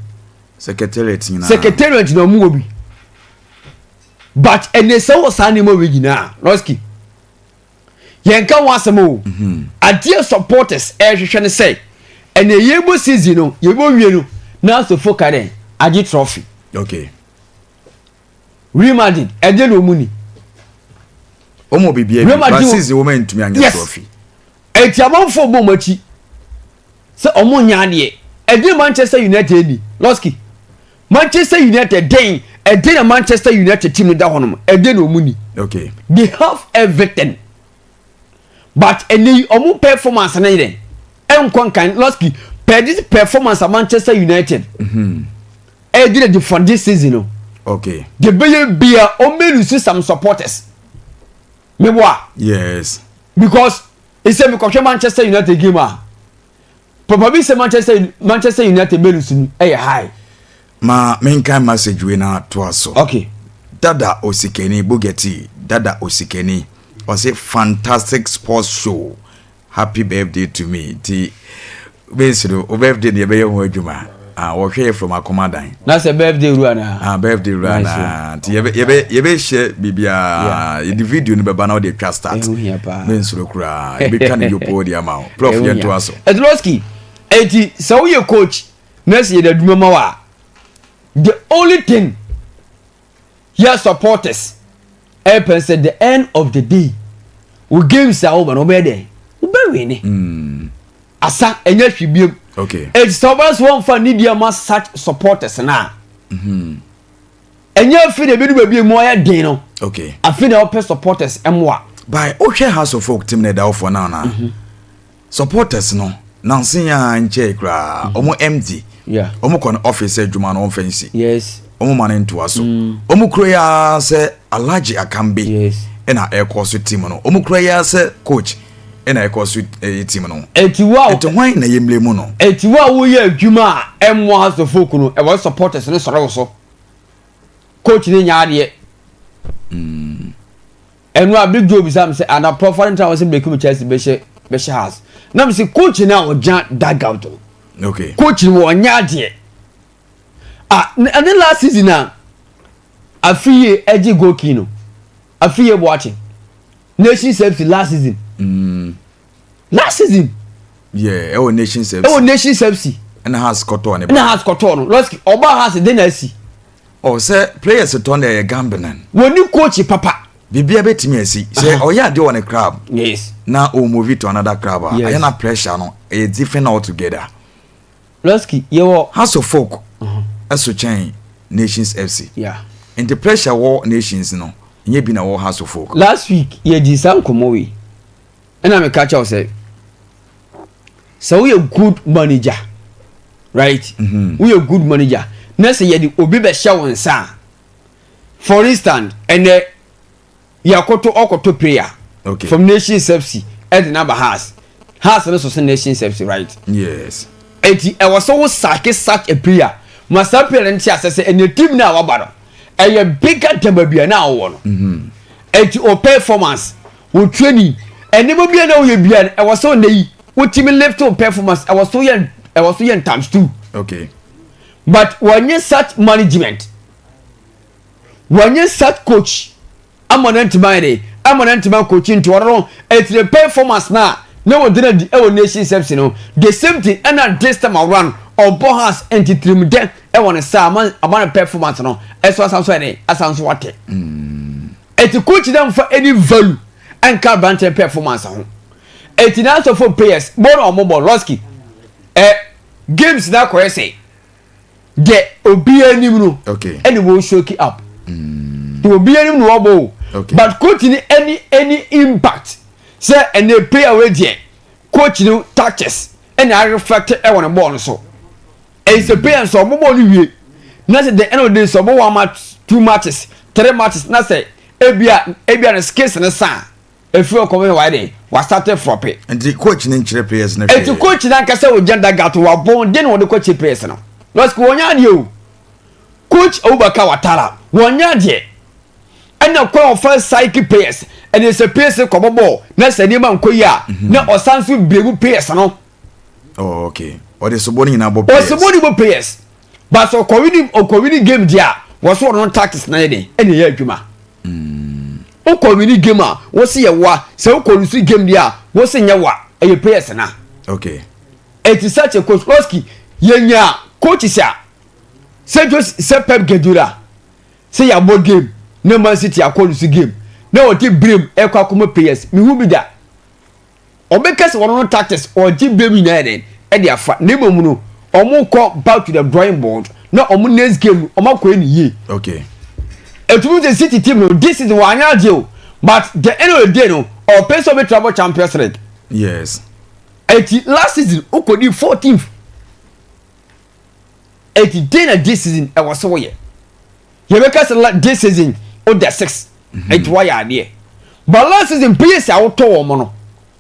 Secretariat nyinaa. Secretariat na ɔmo wɔ bi, but ɛnɛ sɛ wɔ saa nneɛma wɔ nyinaa, Lɔski, yɛn ka ho asɛm o. Adeɛ supporters ɛrehwehwɛ ne sɛ ɛnɛ yɛbɔ season no, yɛbɔ wie no na Hearts of Oak dɛ agye trophy. Real Madrid, ɛdeɛ na ɔmu ni? Ɔmo wɔ biribiara Real bi, but Madrid season wɔn ntumi anyɛ trophy. Eti amanfo bɔ ɔmo akyi sɛ ɔmo nya adeɛ. Ɛdeɛ Manchester United ni, Lɔski, Manchester United den ɛdeɛ na Manchester United team no da hɔ nom, ɛdeɛ na ɔmu ni? They have everything, but ɛnɛ yi ɔmo performance ne yɛ ɛnkɔ nkan. Lɔski, per this performance a Manchester United ɛdi na for this season no, de bɛyɛ bia ɔmo lose some supporters meboa. Because ɛsɛ mekɔhwɛ Manchester United game a, papa bi sɛ Manchester United bɛ lose no ɛyɛ high. Ma menkan message wei na toa so. Okay. Dada Osikani Bugatti, Dada Osikani, ɔsɛ, "Fantastic sports show, happy birthday to me." Nti bɛsiro o, birthday ne yɛbɛyɛ ho adwuma. Ah, wɔhwɛ yɛ from Akomadan. Na sɛ birthday wura na. Ah, birthday wura. Nice. Na nti yɛbɛhyɛ biribiaa, yɛde video no bɛba na wode atwa start. Ɛho hia paa. Mensuro koraa, yɛbɛtwa ne yopo de ama wo. Prof, yɛntoa so. Ɛtoloski, eti sɛ woyɛ coach na sɛ yɛde adwuma ma wo a, the only thing yɛ supporters ɛpɛ sɛ the end of the day, wo games a wobɛ no, wobɛyɛ dɛ wobɛwin ne asa, ɛnyɛ hwee biem. Eti sɛ wobɛyɛ sɛ wɔmfa nidi ama such supporters na ɛnyɛ afei na ebi baabi emu ayɛ den no, afei na wɔpɛ supporters ɛmoa. By wohwɛ Hearts of Oak team na ɛda wofoɔ no anaa supporters no nanse a nkyɛe koraa ɔmo MD ɔmo kɔ no office adwuma no ɔmfa nsi. Ɔmo ma no ntoa so. Ɔmo kuro yi ara sɛ Alhaji Akambe ɛna ɛkɔ so team no. Ɔmo kuro yi ara sɛ coach ɛna ɛkɔ so ɛyɛ team no. Eti wo a Nti hwan na yɛmle mu no? Eti wo a woyɛ adwuma a ɛmmoa Hearts of Oak no, ɛwɔ supporters no sɔrɔ wo so, coach ne nya adeɛ. Ɛnu a Big Joe bisa mi sɛ ana prɔfɔ ne ta wɔn sɛ Berekum Chelsea bɛhyɛ Hearts, na mi sɛ coach ne a ɔgya dugout no, coach no wɔnyɛ adeɛ a ɛne last season a Afiye ɛgye goal king no, Afiye Boakye, Nations FC last season, last season. Yeah, ɛwɔ Nations FC. Ɛwɔ Nations FC. Ɛna Hearts kɔtɔɔ ne ba. Ɛna Hearts kɔtɔɔ no. Lɔski, ɔba Hearts de na asi. Ɔ sɛ players tɔn de ɛyɛ gambling. Wɔni coach papa. Biribiara bɛtumi asi sɛ ɔyɛ adeɛ wɔ ne club na o move to another club a, ɛyɛ na pressure no ɛyɛ different altogether. Lɔski, yɛwɔ Hearts of Oak ɛso kyɛn Nations FC. Nti pressure wɔ Nations no nyɛ bi na wɔ Hearts of Oak. Last week yɛdi saa nkɔmmɔ wei, ɛna meka kyɛw sɛ woyɛ good manager, right? Woyɛ good manager na sɛ yɛde obi bɛhyɛ wo nsa a, for instance, ɛnɛ yɛkoto ɔkoto player from Nations FC ɛde naba Hearts. Hearts no so sɛ Nations FC, right? Yes. Eti ɛwɔ sɛ wo sack such a player ma saa player no nte asɛ sɛ ɛnɛ team no a waba no ɛyɛ bigger than baabi a na awɔ no. Eti o performance, o training, ɛnneɛma bi a na woyɛ bia no, ɛwɔ sɛ ɔnɛ yi wotumi lift o performance, ɛwɔ so yɛ times two. But wɔnyɛ such management, wɔnyɛ such coach ama no ntoma yɛ de ama no ntoma coach, nti ɔno no etire performance na na wɔde no adi wɔ Nations FC no, the same thing ɛna this time around ɔbɔ Hearts nti tirimdɛ ɛwɔ ne saa ama ama ne performance no ɛso asan so ɛne asan so atɛ. Eti coach na nfa any value ɛnka aberanteɛ performance ho. Eti na asɔfo players bɔ na ɔmo bɔ Losky ɛ games na akɔyɛ sɛ deɛ obiara anim no ɛna wɔn shoki up deɛ obiara anim na wɔbɔ o. But coach ni any impact sɛ ɛna player wei deɛ, coach no tactics ɛna areflect ɛwɔ ne bɔɔl no so. Ɛyɛ sɛ player nso ɔmo bɔɔl no wie na sɛ the end of the day sɛ ɔmo one match, two matches, three matches, na sɛ ebia ne skills ne san efiri ɔkɔm yɛ wayɛ de wasate flop. Nti coach ne nkyerɛ players ne eti coach n'ankasa wɔ gyina dugout wabɔn den na wɔde kɔ kyerɛ players no. Lɔsiki wɔnyɛ adeɛ o. Coach Abubakar Watara wɔnyɛ adeɛ, ɛna kwan a ɔfa psyche players ɛna sɛ players kɔbɔ bɔɔl na sɛ nneɛma nkɔ yi a, na ɔsan so blame players no. Oh, okay, ɔde sobɔ no nyinaa bɔ players. Ɔsibɔ ni bɔ players, but sɛ ɔkɔwini game deɛ a, wɔso ɔno tactics na yɛ de ɛna ɛyɛ adwuma. Wokɔwini game a, wɔsi yɛ wa. Sɛ wokɔ game deɛ a, wɔsi nyɛ wa, ɛyɛ players na. Eti such a coach, Losky, yɛnya coaches a sɛ Jose, sɛ Pep Guardiola, sɛ yɛabɔ game na Man City akɔ lose game na wɔde blame ɛkɔ akɔmɔ players, mihu bi da. Ɔbɛka sɛ wɔn no tactics, ɔgye blame nyinaa yɛ dɛ ɛde afa na emu no, ɔmo kɔ back to the drawing board na ɔmo next game ɔmo akɔ yɛ ne yie. Etumi sɛ City team no this season wɔanya agye o, but the end of the day no, ɔpɛ sɛ ɔbɛ travel Champions League. Eti last season okodi 14th, eti den na this season ɛwɔ sɛ wɔyɛ yɛbɛka sɛ this season o da six, eti wɔyɛ adeɛ, but last season players a wotɔ wɔn no,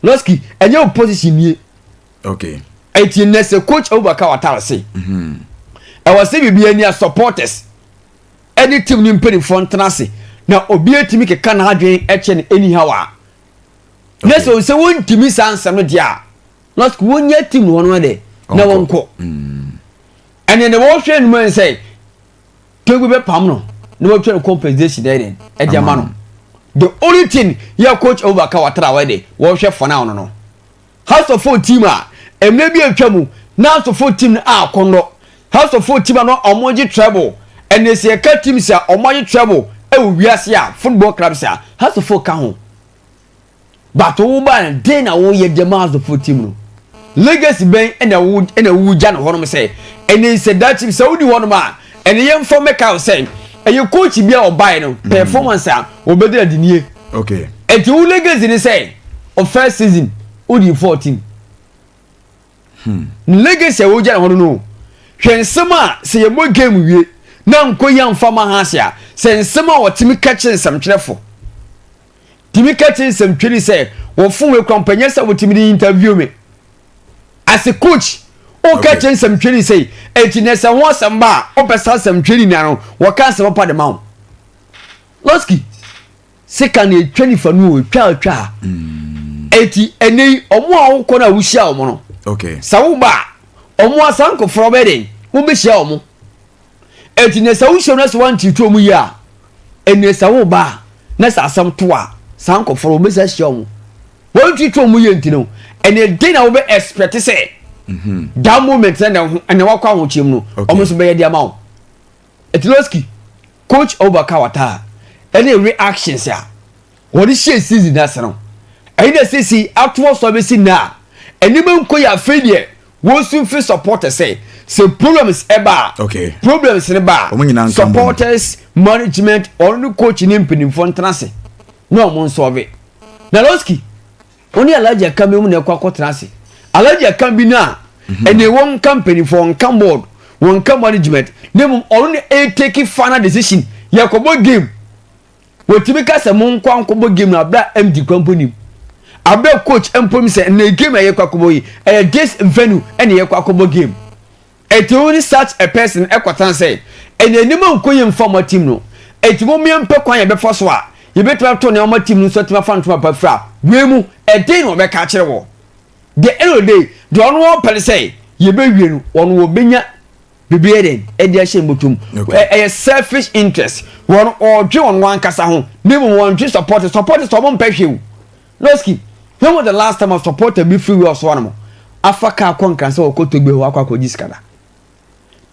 Lɔski, ɛnyɛ o position nie. Eti nnɛ sɛ coach Abubakar Watara se ɛwɔ sɛ biribi ani a supporters ɛne team ne mpanimfoɔ ntena ase na obi etumi keka n'adwene ɛkyɛ no anyhow a, ne sɛ sɛ wɔntumi saa nsɛm no deɛ a, Lɔski, wɔnyɛ team no wɔn de na wɔnkɔ. Ɛnna ne wɔhwɛ anim yɛn sɛ Togo bɛ pam no na wɔatwa no compensation dɛ dɛ ɛde ama no. The only thing yɛ coach Abubakar Watara wɔ de wɔhwɛ for now no, Hearts of Oak team a mmerɛ bi atwa mu na Hearts of Oak team no a akɔnnɔ, Hearts of Oak team a no ɔmo gye treble, ɛnna esi ɛka teams a ɔmo agye treble ɛwɔ wiase a football clubs a, Hearts of Oak ka ho. But wo ba no den na woyɛ de ma Hearts of Oak team no, legacy bɛn ɛna wo gya no hɔnom sɛ ɛnna sɛ dakyi sɛ wodi hɔnom a, ɛnna yɛn fɔ mɛka sɛ ɛyɛ coach bi a ɔbaeɛ no performance a wɔbɛdi adi nie. Ɛnti wo legacy ni sɛ o first season wodi 14. Legacy a wogya ne hɔ no, hwɛ nsɛm a sɛ yɛbɔ game wie na nkɔ yi amfa ma ha ase a, sɛ nsɛm a wɔtumi ka kyerɛ nsɛmtwerɛfo, tumi ka kyerɛ nsɛmtwerɛ sɛ wɔfo wei kora mpanyɛ sɛ wotumi de interview me as a coach, woka kyerɛ nsɛmtwerɛ sɛ enti nɛ sɛ ho asɛm ba a, wopɛ saa nsɛmtwerɛ nyina no wɔka asɛm pa de ma wo. Lɔski, sika na etwa nifa no o, etwa etwa a. Eti ɛnɛ yi ɔmo a wokɔ no a wohyia ɔmo no, sɛ woba a, ɔmo asa nkɔforɔ bɛyɛ den wobɛhyia ɔmo. Eti nɛ sɛ wohyia no sɛ wankyerɛkyerɛ ɔmo yie a, ɛnɛ sɛ woba a na sɛ asɛm to a, saa nkɔforɔ wɔbɛsa hyia ɔmo wɔntwitwa ɔmo yie. Nti no ɛnɛ den na wobɛ expect sɛ that moment na ɛnɛ wakɔ ahokyere mu no, ɔmo nso bɛyɛ de ama wo. Eti Lɔski, coach Abubakar Watara ɛne reactions a wɔde hyɛ season n'ase no, ɛyi na sisi atoɔ so abɛsi na a nneɛma nkɔ yɛ. Afei deɛ wɔnsu fi supporters sɛ problems ɛba a, problems ne ba Wɔn nyinaa a, nka mbom. Supporters, management, ɔno ne coach ne mpanimfoɔ ntena ase na wɔn nsɔɔbe. Na Lɔski, wɔn ne Alhaji Akanbi mu na ɛkɔ akɔtena ase. Alhaji Akanbi no a ɛnna wɔn nka mpanimfoɔ, wɔn nka board, wɔn nka management, na mmom ɔno ne ɛtake final decision. Yɛkɔbɔ game, wɔtumi ka sɛ mo nkɔ ankɔbɔ game no abira MD kwan mpo nim abira coach mpo nim sɛ ɛnna game a yɛkɔ akɔbɔ yi ɛyɛ this venue ɛna yɛkɔ akɔbɔ game. Eti wo ne such a person ɛkɔtena sɛ ɛnna anim nkɔ yɛ nfa ɔmo team no, eti mo mmea mpɛ kwan yɛbɛfa so a yɛbɛtumi ato nea ɔmo team no nso atumi afa ntoma pa fira wei mu. Ɛden na ɔbɛka akyerɛ wɔ the end of the day? Deɛ ɔno ɔpɛ ne sɛ yɛbɛwie no, ɔno wɔbɛnya biribi yɛ den ɛde ahyɛ mbɔtɔm. Ɛyɛ selfish interest. Wɔn ɔdwe wɔn ankasa ho ne mu, wɔn dwe supporters. Supporters ɔmo mpɛ hwɛ o. Lɔski. When was the last time a supporter bi firi wia ɔsoa no mo afa car kɔ Nkran sɛ ɔkɔ Togbe hɔ akɔ akɔgye sika da?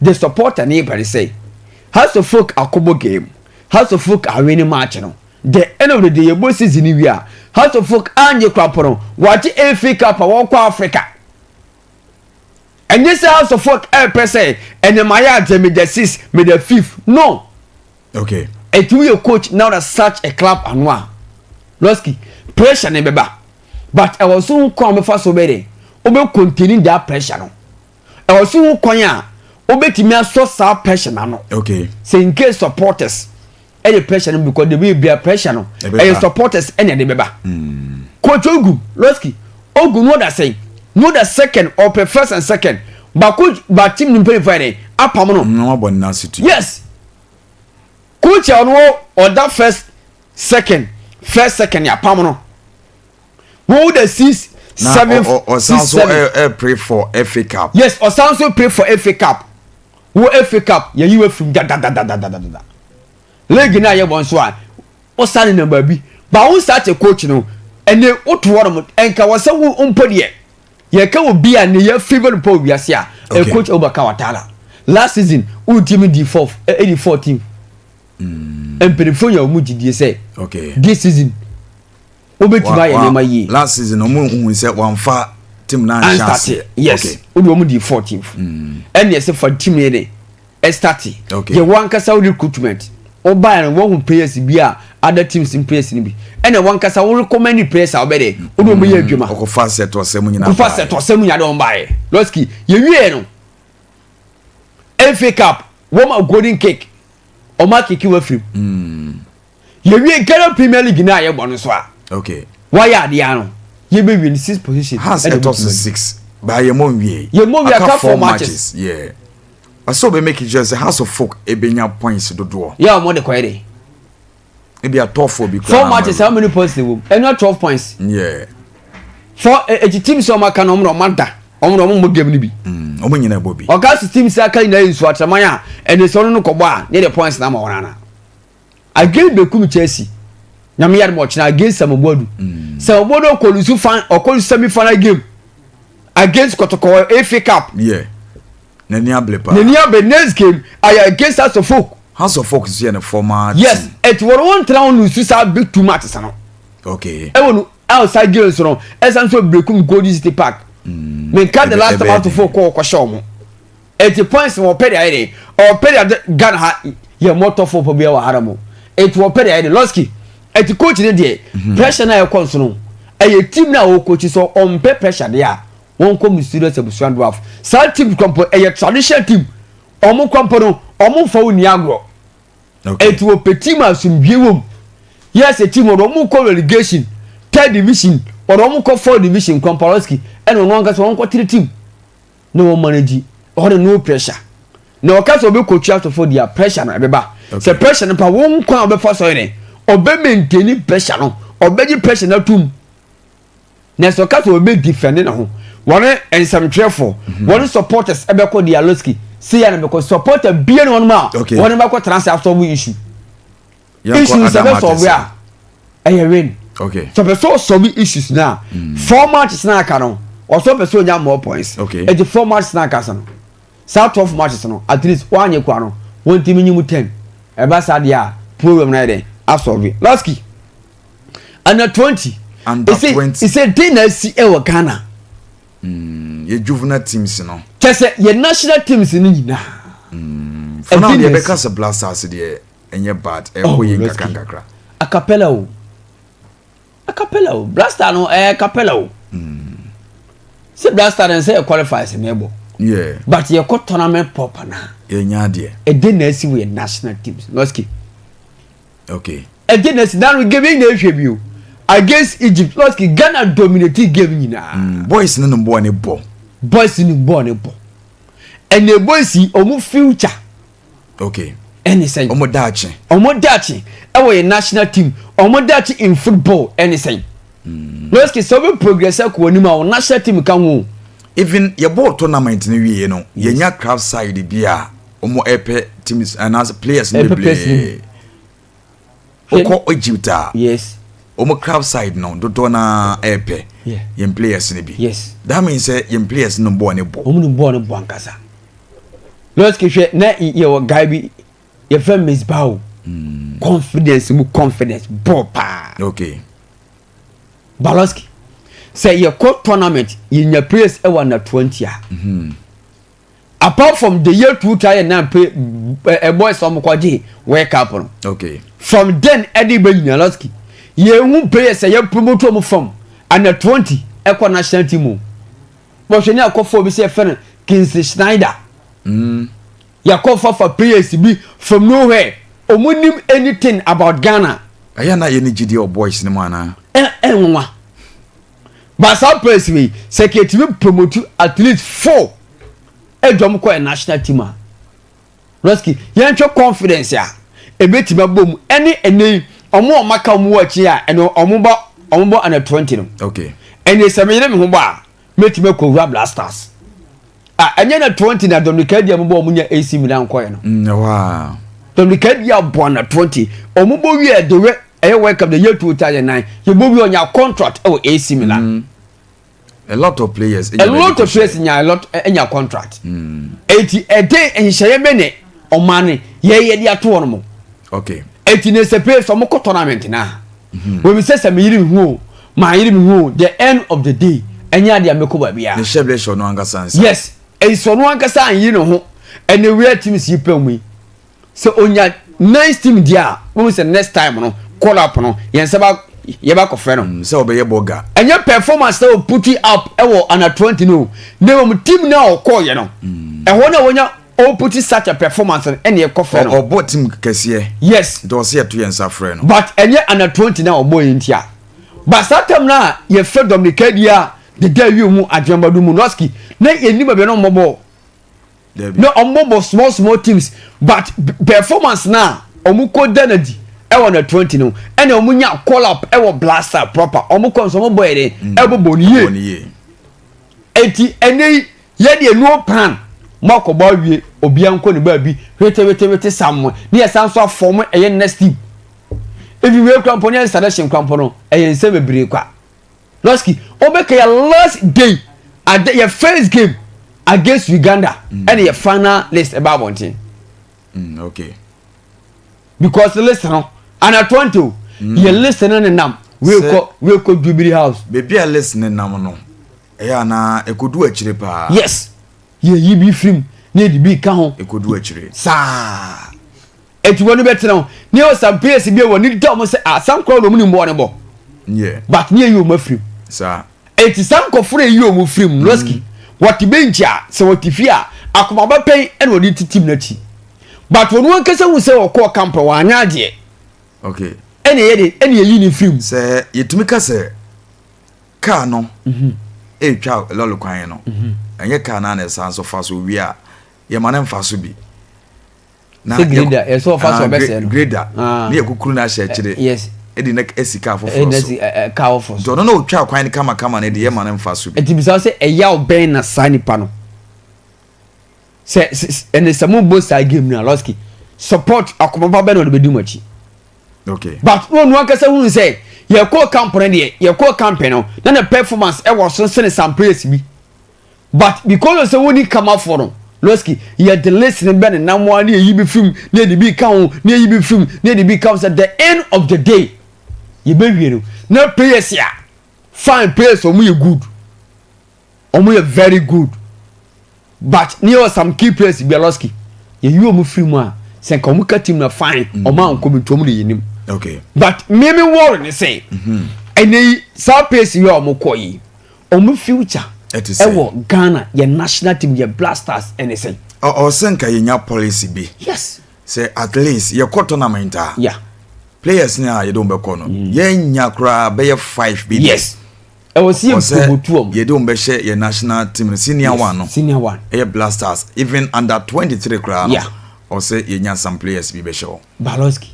The supporter ne ba ne sɛ House of Folk akɔbɔ game, House of Folk awene match no. The end of the day yɛbɔ season no wie a House of Folk anye koraa mpo no wɔagye FA Cup a wɔkɔ Africa. Ɛnyɛ sɛ House of Folk ɛrepɛ sɛ ɛnɛ mayɛ adeɛ meda six meda fifth no. Okay. Ɛti woyɛ coach now that such a club ano a Losky pressure ne bɛba but ɛwɔ so ho kwan a wobɛfa so wobɛyɛ dɛ wobɛ contain that pressure no. Ɛwɔ so ho kwan a wobɛtumi asɔ saa pressure no ano. Okay. Sɛ in case supporters ɛyɛ pressure no because de bi bia pressure no ɛyɛ supporters ɛna ɛde bɛba. Coach Ogu Losky Ogu no da sɛn no da second ɔpɛ first and second ba coach ba team no mpanyinfoɔ yɛ dɛ apam no. No abɔ ne nan so tu. Yes. Coach a ɔno ɔda first second first second yɛ apam no. Wɔn da six seven ɔsan so ɛ pray for FA Cup. Yes ɔsan so pray for FA Cup. Wo FA Cup yɛyi wo afirim dadadadadadada. League no a yɛbɔ nso a wosan nenam baabi ba wo nsa akyɛ coach no ɛnɛ woto hɔ nom ɛnka wɔ sɛ wo mpo deɛ yɛka wɔ bi a ne yɛ favour no pɔ wiase a okay. coach Abubakar Watara last season wo team di fourth ɛdi 14 mpanimfoɔ nya wɔn gyidie sɛ okay. this season wobɛtumi ayɛ nneɛma yie. Last season ɔmo hu sɛ wɔnfa team na anhyɛ ase. Yes, okay. Wode wɔn di 14th ɛnna ɛsɛ fa team yɛ de ɛstarte. Okay. Yɛ wɔn ankasa wo recruitment ɔbaa no wɔn ho players bi a other teams players ni bi ɛnna wɔn ankasa wo recommend players a wɔbɛ de wode wɔn yɛ adwuma. Ɔkɔfa sɛtɔ sɛm nyinaa. Ɔkɔfa sɛtɔ sɛm nyinaa de wɔn baayɛ. Lɔski yɛ wie no FA Cup wɔn ma golden cake wɔn akeke wɔ firim. Yɛwie Ghana Premier League no a yɛbɔ no so a. Okay. Wayɛ adeɛ ano. Yɛbɛwie no six position. Hans ɛtɔ so six. Baa yɛ mɔ nwie. Yɛ mɔ nwie aka four matches. Yeah. Ɔsɛ ɔbɛ make sure sɛ House of Folk ebenya points dodoɔ. Yɛ ɔmo de kɔɛ de. Ebi a top four bi kura. Four matches how many points na wɔm? Ɛnua 12 points. Four eti team sɛ ɔmo aka no ɔmo na ɔmo ada ɔmo na ɔmo mbɔ game no bi. Ɔmo nyinaa bɔ bi. Ɔka si team sɛ aka nyinaa yɛ nsu atraman a ɛne sɛ ɔno no kɔbɔ a ne de points na ama wɔn ana. Against Bekum Chelsea nyame yɛ adum ɔkyena against Samoboadu. Samoboadu ɔkɔ lose fan ɔkɔ lose semi final game against Kɔtɔkɔ FA Cup. Yeah. N'ani abere paa. N'ani abere next game ayɛ against House of Folk. House of Folk nso yɛ ne former team. Yes, eti wɔn wɔn tena wɔn lose saa big two matches no. Ɛwɔ no outside games no ɛsan so Bekum Golden City Park. Menka the last time House of Folk kɔ ɔkɔhyɛ wɔn. Eti points wɔn pɛ de ayɛ de ɔpɛ de ade Ghana ha yɛ mɔtɔfo pɔ bi wɔ ha mo eti wɔpɛ de ayɛ de Lɔski eti coach ne deɛ pressure na ɛkɔ nso no ɛyɛ team na ɔwɔ coach so ɔmpɛ pressure deɛ a wɔn kɔ mysterious abusua dwarf saa team kɔmpo ɛyɛ traditional team ɔmo kɔmpo no ɔmo nfa wo ni agorɔ. Eti wɔpɛ team asomdwie wɔm yes team wɔn ɔmo kɔ relegation third division wɔn ɔmo kɔ fourth division kɔmpo Lɔski ɛna ɔno ankasa wɔn kɔ three team na wɔn manage ɔhɔ de no pressure na ɔka sɛ ɔbɛ coach asɔfo deɛ pressure no ɛbɛba sɛ pressure no pa wɔn kwan a ɔbɛfa so yɛ dɛ ɔbɛ maintain pressure no ɔbɛgye pressure no atum na sɛ ɔka sɛ ɔbɛ defend ne ho wɔne nsɛmtwerɛfoɔ wɔne supporters ɛbɛkɔ dialoski si ya na bɛkɔ supporter bie ne wɔn a wɔne bɛkɔ tena ase asɔfo issue issue sɛ bɛ sɔrɔ a ɛyɛ win. Sɛ pɛ sɛ ɔsɔbi issues na four matches na aka no ɔsɔ pɛ sɛ ɔnya more points. Eti four matches na aka so no saa 12 matches no at least wanyɛ kura no wɔn ti mi nyi mu 10 ɛba saa deɛ a problem na yɛ dɛ asɔbi lɔski under 20. Under ese 20. Ese den na esi ɛwɔ Ghana. Yɛ juvenile teams no. Kyɛ sɛ yɛ national teams no nyinaa. For now ɛdi deɛ na bɛka sɛ Black Stars deɛ ɛnyɛ bad ɛkɔ yɛ Lɔski. nkakra nkakra. Acapella o acapella o Black Star no ɛyɛ acapella o sɛ Black Star no sɛ yɛ qualify sɛ na ɛbɔ but yɛkɔ tournament proper na yɛnya adeɛ. Ɛde na asi wɔ yɛ national teams lɔski. Ɛde na asi nanu game yi na ehwɛ bi o against Egypt lɔski Ghana dominate game nyinaa. Boys no no bɔɔ ne bɔ. Boys ni bɔɔl ne bɔ ɛnna boys yi ɔmo future ɛne sɛn? Ɔmo daakye. Ɔmo daakye ɛwɔ yɛ national team ɔmo daakye in football ɛne sɛn? Lɔski sɛ ɔbɛ progress ɛkɔ anim a ɔ national team ka ho o. Even yɛbɔɔ tournament no wie no yɛnya crowd side bi a ɔmo ɛpɛ teams anaasɛ players no ɛpɛ players no bebree wokɔ Egypt a. Wɔn club side no dodoɔ no ara ɛɛpɛ yɛn players no bi. Yes. That means sɛ yɛn players no bɔɔl ne bɔ. Wɔn no bɔɔl no bɔ ankasa. Lɔski hwɛ na yɛwɔ guy bi yɛfrɛ Miss Bao. Confidence mu confidence bɔɔl paa. Okay. Baloski sɛ yɛkɔ tournament yɛnya players ɛwɔ under 20 a. Apart from the year 2009 play ɛ eh, boys ɔmo kɔ gye World Cup no. Okay. From then ɛde bɛ nyina lɔski yɛn hu players a yɛ promote ɔmo from under 20 ɛkɔ national team o. Wɔhwɛ ne akɔfo bi sɛ yɛfɛ no Kingsley Schneider. Yɛakɔ fafa players bi from nowhere ɔmo nim anything about Ghana. Ɛyɛ na yɛ ne gyidie wɔ boys no mu anaa? Ɛ ɛnwanwa. But saa players wei sɛ kɛtumi promote at least four ɛdwam kɔ yɛ national team a Roski yɛnhwɛ confidence a ebetumi abɔ mu ɛne ɛnɛ yi ɔmo a ɔmo aka ɔmo wɔ akyi a ɛno ɔmo bɔ ɔmo bɔ under 20 no. Okay. Ɛnɛ sɛ meyere me ho bɔ a mɛtumi akɔ wura Blasters a ɛnyɛ na 20 na Dominic Adi a ɔmo bɔ ɔmo nya AC Milan kɔɛ no. Ɛhɔ a. Dominic Adi a bɔ under 20 ɔmo bɔ wie de wɛ ɛyɛ World Cup the year 2009 yɛbɔ wie ɔnya contract ɛwɔ AC Milan. A lot of players. A lot of players nya a lot nya contract. Eti ɛde nhyehyɛeɛ bɛ ne ɔman no yɛyɛ de ato wɔn mo. Okay. Eti ne sɛ players ɔmo kɔ tournament na. Wɔn sɛ sɛ meyiri mi ho o, maa yiri mi ho o, the end of the day ɛnyɛ adeɛ a mekɔ baabi a. Ne hyɛ bɛ hyɛ ɔno ankasa nsa. Yes, ɛsɛ ɔno ankasa anyi ne ho ɛna wia teams yi pɛn mu yi. Sɛ onya nice team deɛ a, wɔn sɛ next time no call up no yɛn nsa ba yɛba kɔfrɛ no. Sɛ ɔbɛyɛ bɔga. Ɛnyɛ performance na o put it up ɛwɔ under 20 no na wɔn team na ɔkɔɔ yɛ no. Ɛhɔ na wɔnya o put such a performance no ɛna ɛkɔfrɛ no. Ɔbɔ team kɛseɛ. Yes. Nti ɔsɛ yɛto yɛn nsa frɛ no. But ɛnyɛ under 20 na ɔbɔ yɛn ti a. But saa time na yɛfrɛ Dominic Adi a deda awie mu adwemmadu mu Noski na yɛn nim baabi na ɔmɔ bɔ. Na ɔmo bɔ small small teams but performance na ɔmo kɔ da na di ɛwɔ na 20 no ɛna ɔmo nya call up ɛwɔ Blaster proper ɔmo kɔ nso ɔmo bɔ yɛ de ɛbɔ bɔ ne yie. Eti ɛnɛ yi yɛ deɛ no plan mo akɔbɔ awie obiara nkɔ ne baabi wetewetewete sam mo ne yɛ san so afɔm ɛyɛ next team ebi wei kura mpɔ ne yɛ selection kura mpɔ no ɛyɛ nsɛm bebree kwa. Lɔski ɔbɛka yɛ last day ade yɛ first game against Uganda ɛna yɛ final list ɛba abɔnten. Okay. Because list no ana 20 o yɛ list no ne nam wei kɔ wei kɔ Jubilee House. Beebi a list ne nam no ɛyɛ ana ekodu akyire paa. Yes, yɛ yi bi firim na yɛ de bi ka ho. Ekodu akyire. Saa eti wɔn bɛ tena ho ne yɛ some players bi wɔ ne da wɔn sɛ ah san kora wɔn ni mbɔ ne bɔ. But ne yɛ yi wɔn afirim. Saa. Eti saa nkɔfo na eyi wɔn firim Lɔski wɔte bench a sɛ wɔte fie a akoma bɛpɛn ɛna wɔde ti team n'akyi but wɔn ankasa hu sɛ wɔkɔɔ camp wɔn anya adeɛ. Okay. Ɛna yɛ de ɛna yɛyi ne firim. Sɛ yɛtumi ka sɛ kaa no ɛretwa lɔre kwan no ɛnyɛ kaa no a na ɛsan so fa so wie a yɛma no mfa so bi. Na sɛ grader yɛ sɛ ɔfa so ɔbɛsɛɛ no. Grader ne yɛ kukuru no ahyɛ akyire. Yes. Ɛde na asi kaa foforɔ so. Ɛde kaa foforɔ so. Nti ɔno na ɔtwa kwan no kamakama no de yɛ ma no mfa so bi. Nti bisa sɛ ɛyaw bɛn na saa nipa no sɛ ɛne sɛ mo bɔ saa game no a Lɔski support akoma pa bɛn na ɔde bɛdi mo akyi. Okay. But wɔn nu ankasa hunu sɛ yɛkɔɔ camp no deɛ yɛkɔɔ camp no na ne performance ɛwɔ so sene some players bi. But because of sɛ wonni kamafoɔ no, Lɔski, yɛde list no bɛ ne nam a ne yɛyi bi firim ne yɛde bi ka ho ne yɛyi bi firim ne yɛde bi ka ho sɛ the end of the day yɛbɛwie no na players a fine players wɔn yɛ good wɔn yɛ very good but ne yɛ some key players bi a Lɔski yɛyi wɔn firi mu a sɛ nka wɔn ka team na fine wɔn ankɔ bi nti wɔn de yɛ nim. Okay. But mímí wɔre ne sɛ ɛnɛ yi saa players yi a wɔn kɔ yi wɔn future ɛwɔ Ghana yɛ national team yɛ Blasters ɛne sɛn. Ɔsɛ nka yɛnya policy bi. Yes. Sɛ at least yɛkɔ tournament a. Yeah. Players ni a yɛde wɔn bɛkɔ no. Yɛnya koraa bɛyɛ 5 bi. Yes. Ɛwɔ si yɛ promote wɔn. Yɛde wɔn bɛhyɛ yɛ national team no senior one no. Senior one. Ɛyɛ Blasters even under 23 koraa no. Yeah. Ɔsɛ yɛnya some players bi bɛhyɛ wɔn. Baloski.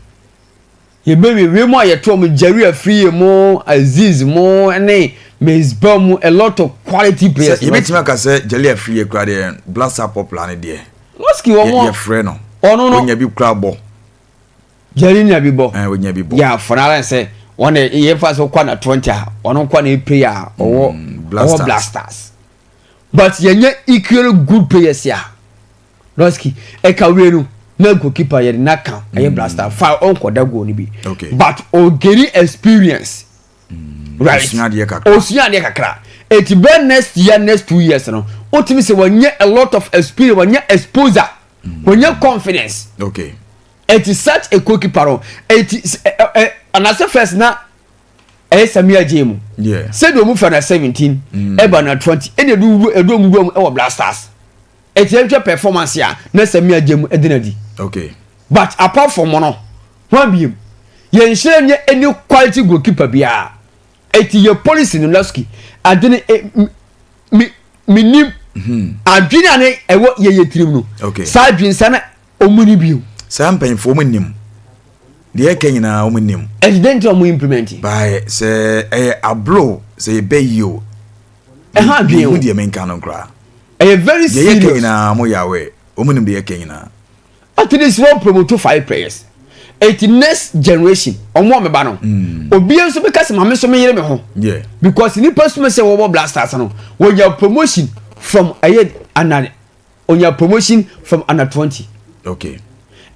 Yɛbɛwie wie mu a yɛto ɔmo Jerry Afriyie mu Aziz mu ne Mezbah mu a lot of quality players. Sɛ yɛbɛtumi aka sɛ Jerry Afriyie koraa deɛ Blaster popular ne deɛ. Lɔski wɔn mo yɛfrɛ no. Ɔno no onya bi koraa bɔ. Jerry nya bi bɔ. Ɛn onya bi bɔ. Yɛ afɔna ara sɛ Wɔn na yɛfa so kɔ na 20 a ɔno kɔ na play a ɔwɔ ɔwɔ Black Stars, but yɛnyɛ equally good players a Lɔski ɛka wie no na goalkeeper yɛde na ka ɛyɛ Black Stars fa ɔnkɔda goal no bi, but ɔgaining experience, right? Osua adeɛ kakra. Osua adeɛ kakra. Eti bɛ next year, next 2 years no, otumi sɛ wɔnyɛ a lot of experience, wɔnyɛ exposure, wɔnyɛ confidence. Eti such a goalkeeper no, eti ɛ ɛ anase first na ɛyɛ Sammy Adjei mu sɛdeɛ ɔmu fɛ na 17 ɛba na 20, ɛna edu ɔmu wura mu ɛwɔ Black Stars. Eti ɛhwɛ performance a na Sammy Adjei mu ɛdi na di. But apart from no, wɔn biem yɛn nhyɛn nyɛ any quality goalkeeper biara. Eti yɛ policy no, Lɔski, ade ne e mi mi nim adwene a ne ɛwɔ yɛ yɛ tirim no, saa adwene sa na ɔmu ni bio. Saa mpanyinfoɔ mu nim deɛ ɛka nyinaa, wɔn nim. Ɛdi den ti ɔmu implement. Baayɛ sɛ ɛyɛ aburo sɛ yɛbɛ yi o. Ɛha adwene o. Mehu deɛ menka no koraa. Ɛyɛ very deɛ yɛka serious. Nyinaa mo yɛ awɛ, wɔn nim deɛ yɛka nyinaa. At least wɔn promote five players, eti next generation ɔmo a meba no, obiara nso bɛka sɛ maame nso mi yere mi ho because nipa suma sɛ wɔbɔ Black Stars no, wɔnya promotion from ɛyɛ ana, onya promotion from under 20.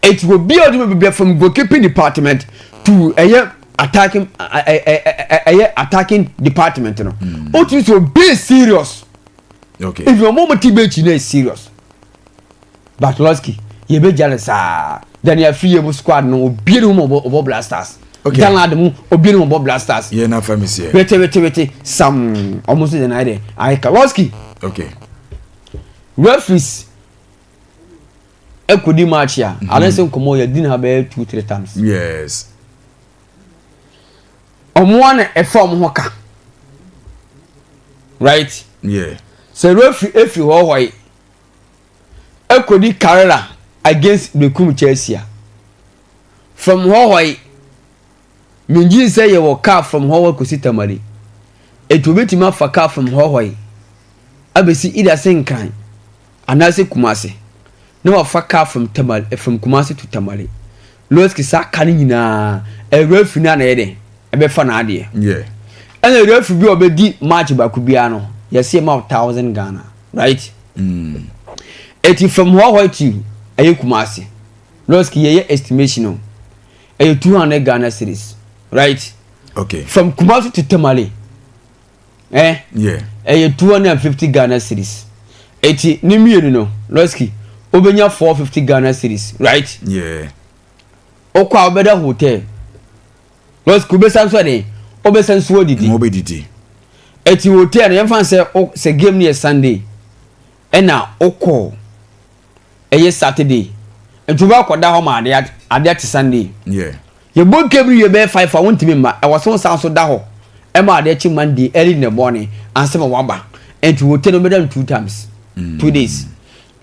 Eti obi a ɔde mu bibia from goalkeeping department to ɛyɛ attacking ɛ ɛ ɛ ɛyɛ attacking department no, o tun sɛ obi serious. If ɔmo mo ti bɛ ekyi na yɛ serious, but Lɔski yɛ bɛ gya ne saa. Daniel Afriyie mu squad no, obi ne mu ɔbɔ Black Stars. Danlad mu, obi ne mu ɔbɔ Black Stars. Yɛ na fa mi seɛ. Wete wete wete sam, ɔmo nso de na ayɛ dɛ ayɛ ka Lɔski. Referees ɛkɔdi match a ane sɛ nkɔmɔ yɛ di na bɛyɛ two three times. Ɔmo ana ɛfa ɔmo ho ka, right? Yeah. Sɛ referee efi hɔ yi ɛkɔdi Karela against Berekum Chelsea a, from hɔ yi mingyi sɛ yɛwɔ car from hɔ kɔsi Tamale, etu obetumi afa car from hɔ yi abɛsi either sɛ Nkran anaasɛ Kumase, na wafa car from Tamale, from Kumase to Tamale. Lɔski, saa car no nyinaa referee no ana yɛ dɛ ɛbɛfa n'adeɛ. Ɛna referee bi a ɔbɛdi match baako biara no, yɛsi ɛma wo 1,000 Ghana, right? Eti from hɔ to ɛyɛ Kumase, Lɔski, yɛyɛ estimation o, ɛyɛ 200 Ghana cedis, right? Okay. From Kumase to Tamale ɛyɛ 250 Ghana cedis. Eti ne mmienu no, Lɔski, wobɛnya 450 Ghana cedis, right? Yeah. Wokɔ a wobɛda hotel, Lɔski, wobɛsa nso ɛde wobɛsa nso adidi. Mo bɛ didi. Eti hotel no, yɛmfa sɛ sɛ game no yɛ Sunday ɛna wokɔ ɛyɛ Saturday, nti wobɛkɔda hɔ ma adeɛ ate Sunday. Yɛbɔ game no yɛ bɛyɛ 5 a, wontumi mma. Ɛwɔ sɛ wosan so da hɔ ɛma adeɛ kye Monday early in the morning ansa ma waba. Nti hotel no wobɛda no two times, 2 days.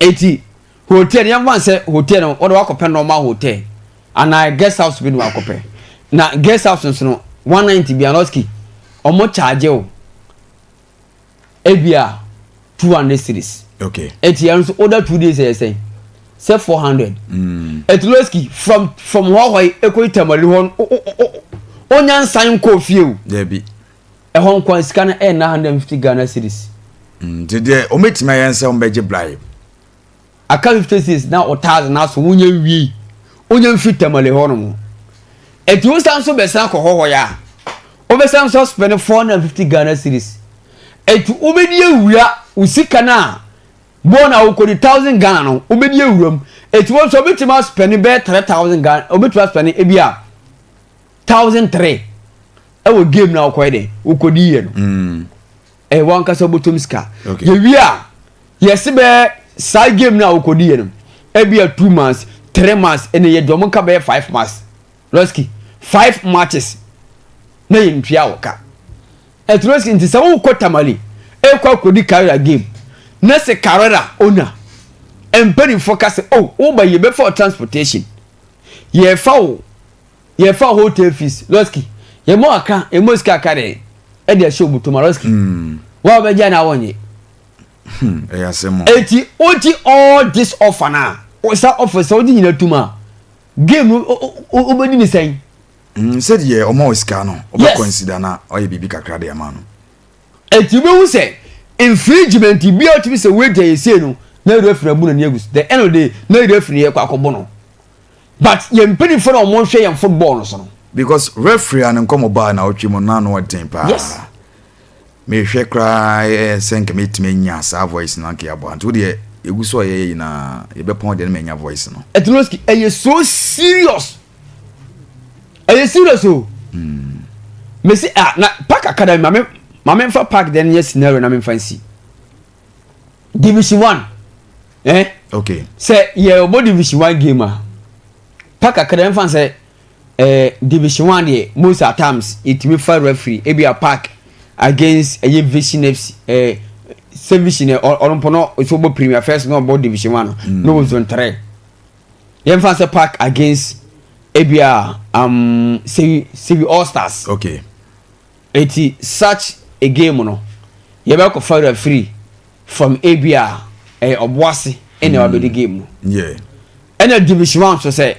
Eti hotel no, yɛmfa sɛ hotel no wɔde wakɔpɛ normal hotel anaa guest house bi na wakɔpɛ, na guest house nso no, 190 bi anɔski ɔmo charge o, ebia 200 cedis. Eti ɛno nso order 2 days ɛyɛ sɛn? Sɛ 400. Eti Lɔski, from hɔ yi ekoyi Tamale hɔ no, o o o onya nsan nkɔ fie o. Dabi. Ɛhɔ nkwan sika no ɛyɛ 950 Ghana cedis. Nti deɛ ɔmɛtumi ayɛ nsɛ ɔmbɛgye bribe. Aka 50 cedis na o thousand na so wonya nwie, wonya nfiri Tamale hɔ nom. Eti wosan so bɛsan kɔ hɔ yi a, wobɛsan so spend 450 Ghana cedis. Eti wobɛdi awura wo sika no a bɔɔl na wokɔdi 1,000 Ghana no, wobɛdi awura mu. Eti wɔn nso wobɛtumi aspend bɛyɛ 3,000 Ghana, wobɛtumi aspend ebi a 1,300 ɛwɔ game na wokɔyɛ dɛ wokɔdi yɛ no. Ɛyɛ wɔn ankasa wobɛtɔm sika. Yɛwie a, yɛsi bɛyɛ saa game na wokɔdi yɛ no, ebi a 2 months, 3 months, ɛna yɛ deɛ ɔmo nka bɛyɛ 5 months. Lɔski, five matches na yɛ ntua wɔ ka. Ɛti Lɔski, nti sɛ wokɔ Tamale ekɔ akɔdi Karela game na sɛ Karela owner mpanimfoɔ ka sɛ, oh, woba yɛ bɛfa wo transportation, yɛfa wo, yɛfa wo hotel fees, Lɔski, yɛmɔ aka, yɛmɔ sika aka dɛ ɛde ɛhyɛ obotoma. Lɔski, wɔn a wɔbɛgye na wɔnyɛ. Ɛyɛ asɛm o. Eti wogye all this offer na sa offer sɛ wogye nyina tum a, game no wobɛdi ne sɛn? Sɛdeɛ ɔma wo sika no, wobɛ consider na ɔyɛ biribi kakra de ama no. Enti wobɛhu sɛ infringement biara wotumi sɛ wei deɛ yɛsei no na referee abu n'ani agu so. The end of the day na referee yɛ kɔ akɔbɔ no. But yɛn mpanyinfoɔ na wɔn hwɛ yɛn football no so no. Because referee a ne nkɔmɔ baa na ɔtwe mu no ano ɔden paa. Yes. Mehwɛ koraa eh, sɛ nka mɛtumi anya saa voice no anka yɛabɔ nti wodeɛ yɛgu so a yɛyɛ nyinaa yɛbɛpɔn deɛ no manya voice no. Etiloski ɛyɛ so serious ɛyɛ serious o. Mesi ah na park academy maame maame nfa park deɛ no yɛ scenario na menfa nsi division one eh. Okay. Sɛ yɛ ɔbɔ division one game a park academy nfa sɛ. Eh, division one deɛ most at times yɛtumi fa referee ebi a park against ɛyɛ vision fc eh, sɛ vision ɛ ɔno mpo no nso bɔ premier first na ɔbɔ division one no mm. na ɔwɔ zone three yɛmfa sɛ park against ebi a um, sewi sewi all stars okay eti such a game no yɛbɛkɔ fa referee from ebi a ɛyɛ ɔboase ɛna wabɛdi mm. game no yeah ɛna division one nso sɛ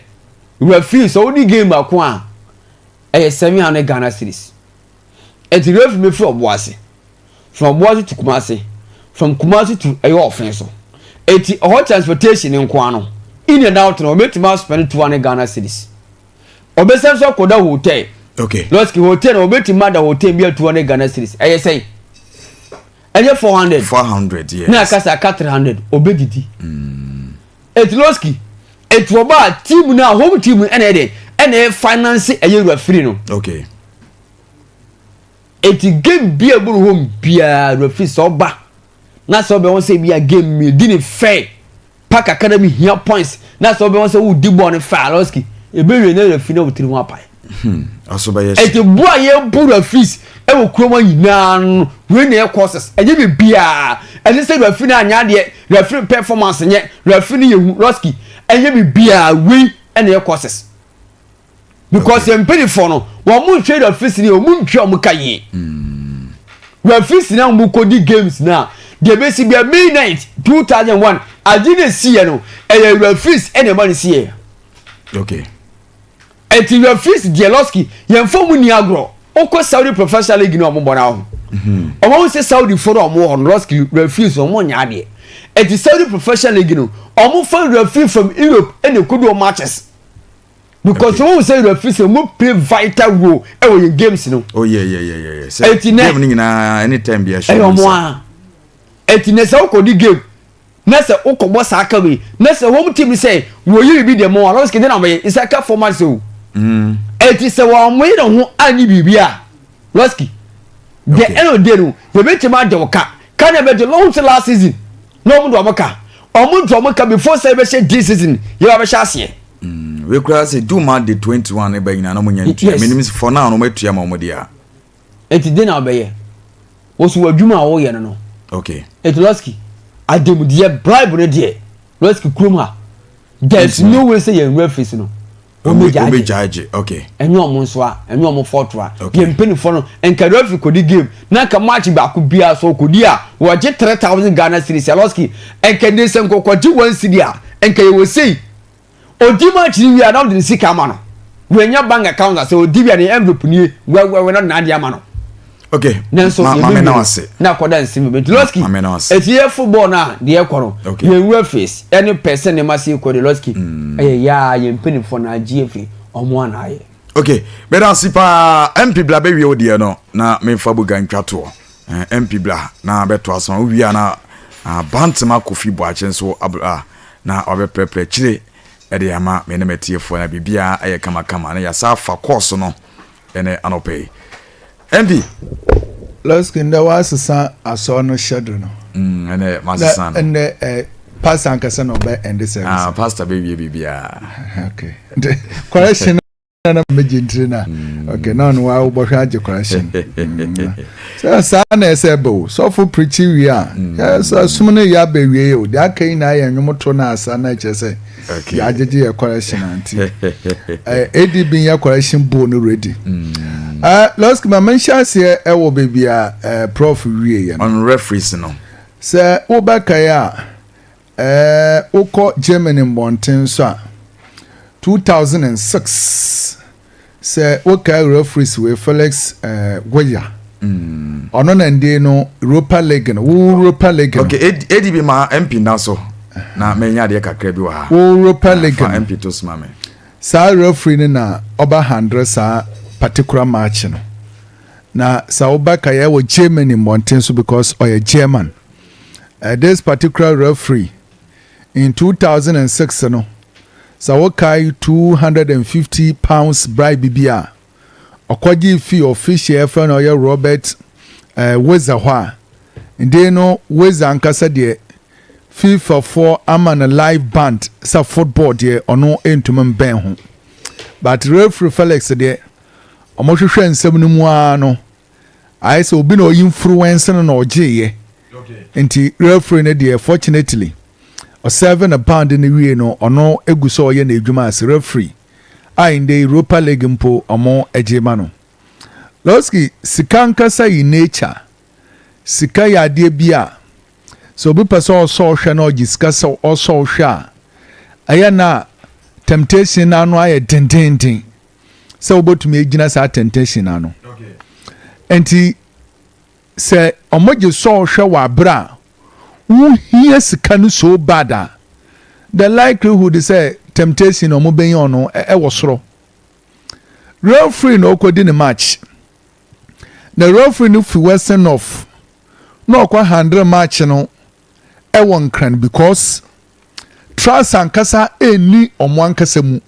Referee sɛ wodi game baako a ɛyɛ 700 Ghana cedis. Ɛti referee bɛfiri Ɔboase. From Ɔboase to Kumase. From Kumase to ɛyɛ Ɔfen so. Ɛti ɔhɔ transportation nko ano. In and out no ɔbɛtumi aspend 200 Ghana cedis. Ɔbɛsan so akɔda hotel. Okay. Lɔski hotel no ɔbɛtumi ada hotel bi a 200 Ghana cedis. Ɛyɛ sɛn? Ɛyɛ 400. 400 yes. Na akasa aka 300 ɔbɛdidi. Mm. Etiloski, eti ɔba a team no a home team no ɛna ɛdɛ ɛna ɛ finance ɛyɛ referee no. Okay. Eti game bi a ɛbɔ home biara referee sɛ ɔba na sɛ ɔbɛn wɔn sɛ ebi a game mi di ne fair park academy hia points na sɛ ɔbɛn wɔn sɛ ɔdi bɔɔl ne fair aloski ebe wie na referee na ɔtiri ho apae. Hmm, aso bɛyɛ hyɛ. Eti bo a yɛbu referees ɛwɔ kurom hɔ nyinaa no wei na ɛyɛ causes ɛnyɛ biribiara ɛne sɛ referee no anyɛ adeɛ referee performance nyɛ referee no yɛ hu Roski ɛnyɛ biribiara wei ɛna ɛyɛ causes because yɛn mpanyinfoɔ no wɔn mo nhwɛ referees ni wɔn mo ntwa wɔn ka yie hmm. referees na wɔn kɔ di games na deɛ bɛsi bia May 9 2001 adi na esi yɛ no ɛyɛ referees ɛna ɛma no si yɛ. Okay. Enti referees deɛ Losky yɛn fa mu ni agorɔ. Wokɔ Saudi Professional League no a wɔbɔ no aho. Wɔn ahu sɛ Saudi fo no a wɔn wɔ hɔ no Losky referees wɔn nyɛ adeɛ. Enti Saudi Professional League no wɔn fa referee from Europe ɛna ekodu wɔn matches. Because wɔn hu sɛ referees wɔn play vital role ɛwɔ yɛn games no. Oh yeah yeah yeah yeah. Sɛ Enti nɛ game no nyinaa anytime bi ɛhyɛ ɛyɛ wɔn a. Enti nɛ sɛ wokɔ di game na sɛ wokɔbɔ saa ka wei na sɛ home team sɛ wɔyi biribi deɛ mɔ alɔs kede na wɔyɛ nsa ka fɔm ase o mm. eti sɛ wɔn yere ho anyi biribi a lɔski the end of the day no yɛbɛtumi agye wo ka ka na ɛbɛgye lɔn sɛ last season na wɔn de wɔn ka wɔn de wɔn ka before sɛ yɛbɛhyɛ this season yɛbɛ abɛhyɛ aseɛ. Mm, wei koraa sɛ duma de 21 ne ba nyinaa na wɔn nya ntua menim for now na wɔn atua ma wɔn deɛ a. Enti den na wobɛyɛ? Wo so w'adwuma a woyɛ no no. Okay. Enti Lɔski, ademudeɛ bribe no deɛ, Lɔski kurom ha, there's no way sɛ yɛn referees no, wɔn bɛgyae gye. Okay. Ɛnyɛ wɔn nso a, ɛnyɛ wɔn fault a. Okay. Yɛn mpanimfoɔ no, nka referee kɔdi game, na nka match baako biara so ɔkɔdi a, wɔgye 3000 Ghana cedis. Lɔski, nka ne sɛ nka ɔkɔgye one cedi a, nka yɛwɔ sei. Odi match no wie a na ɔde ne sika ama no. Wanya bank account a sɛ odi wie a ne envelope nie wɛwɛwɛ na ɔde n'adeɛ ama no. Okay. Nanso ma yɛbɛwie na no ase. na akɔda nsɛm bi. Nti Losky ma me na ase. eti yɛ football no a deɛ ɛkɔ no Okay. yɛn wura face ɛne pɛ sɛ nneɛma se kɔ de Losky ɛyɛ yaa yɛn mpanimfoɔ no agye afiri ɔmo a na ayɛ. Okay, meda ase paa MP bla bɛwie wo deɛ no na memfa buga ntwa toɔ. Eh, MP bla na bɛtoa so wowie a na ah, Bantama Kofi Boakye nso abla na wabɛprɛprɛ akyire de ama me ne m'atiefoɔ na biribiara ayɛ kamakama na yɛasa afa kɔɔso no ɛnɛ anɔpa yi. MP. Lɔski ndɛ wasesa asɔr no schedule no. Mm, ɛnɛ masesa no. Ndɛ eh, pastor ankasa na ɔbɛ end service. Ah, pastor bɛwie biribiara. Okay. Correction na na megye ntiri na okay na ɔno wa wobɔhwɛ agye correction sɛ saa na ɛsɛ ɛbɛ o sɔfo pirikyi wie a sɛ som no yɛ abɛ wie o deɛ aka yi na ayɛ nnwom to na asa na ɛkyerɛ sɛ yɛagyegye yɛ correction anti adb yɛ correction bowl no ready lɔski ma menhyɛ aseɛ ɛwɔ baabi a prof wie yɛ no on referees no sɛ wobɛkae a Ɛɛ wokɔ Germany mbɔnten so a, 2006 Sɛ wokae referees wei Felix eh, Goya. Ɔno na ndie no Europa League no wo Europa League no. Okay, ADB ma MP nna so na menya adeɛ kakra bi wɔ ha. Wo Europa Ah, League fa no. MP to soma me. Saa referee no na ɔba handle saa particular match no. Na sɛ woba ka yɛ wɔ Germany mmɔnten so because ɔyɛ German. This particular referee in 2006 no, sɛ wokae £250 bribe bi a ɔkɔgye fii official yɛfrɛ no ɔyɛ Robert Weza hɔ a, nde no Weza ankasa deɛ FIFA foɔ ama no live band sɛ football deɛ ɔno ntumi mbɛn ho. But referee Felix deɛ, ɔmohwehwɛ nsɛm no mu ara no, ayɛ sɛ obi na ɔyi influence no na ɔgyeeɛ. Nti referee no deɛ, fortunately ɔserve no band no wie no, ɔno egu sɛ ɔyɛ n'adwuma as referee a ndɛ Europa League mpo ɔmo agye ma no. Lɔski, sika nkasa yi nature, sika yɛ adeɛ bi a sɛ obi pɛ sɛ ɔsɔ ɔhwɛ na ɔgye sika sɛ ɔsɔ ɔhwɛ a, ɛyɛ na temptation n'ano ayɛ dendenden sɛ wobɛtumi agyina saa temptation n'ano. Nti sɛ ɔmo gye sɔ ɔhwɛ wɔ abere a wohia sika no so bad a, the likelihood sɛ temptation na ɔmo bɛnya ɔno ɛwɔ soro. Referee na ɔkɔdi ne match na referee no fi Western North na ɔkɔ handle match no ɛwɔ Nkran because trust ankasa ɛnni ɔmo ankasa mu.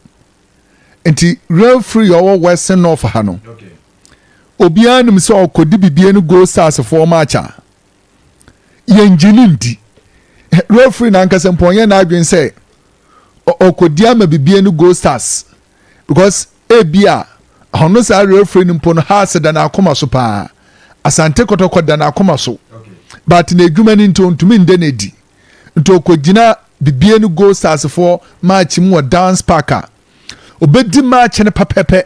Nti referee a ɔwɔ Western North ha no, obiara nim sɛ ɔkɔdi bibie no Gold Stars foɔ match a, yɛngye ne ndi. Referee na ankasa mpo ɔnyɛ n'adwene sɛ ɔkɔdi ama bibie no Gold Stars because ebi a ɔno saa referee no mpo no, Hearts da n'akoma so paa, Asante Kɔtɔkɔ da n'akoma so, but n'adwuma no nti ɔntumi nda n'adi. Nti ɔkɔgyina bibie no Gold Stars foɔ match mu wɔ Dance Park a, obɛdi match no pɛpɛpɛ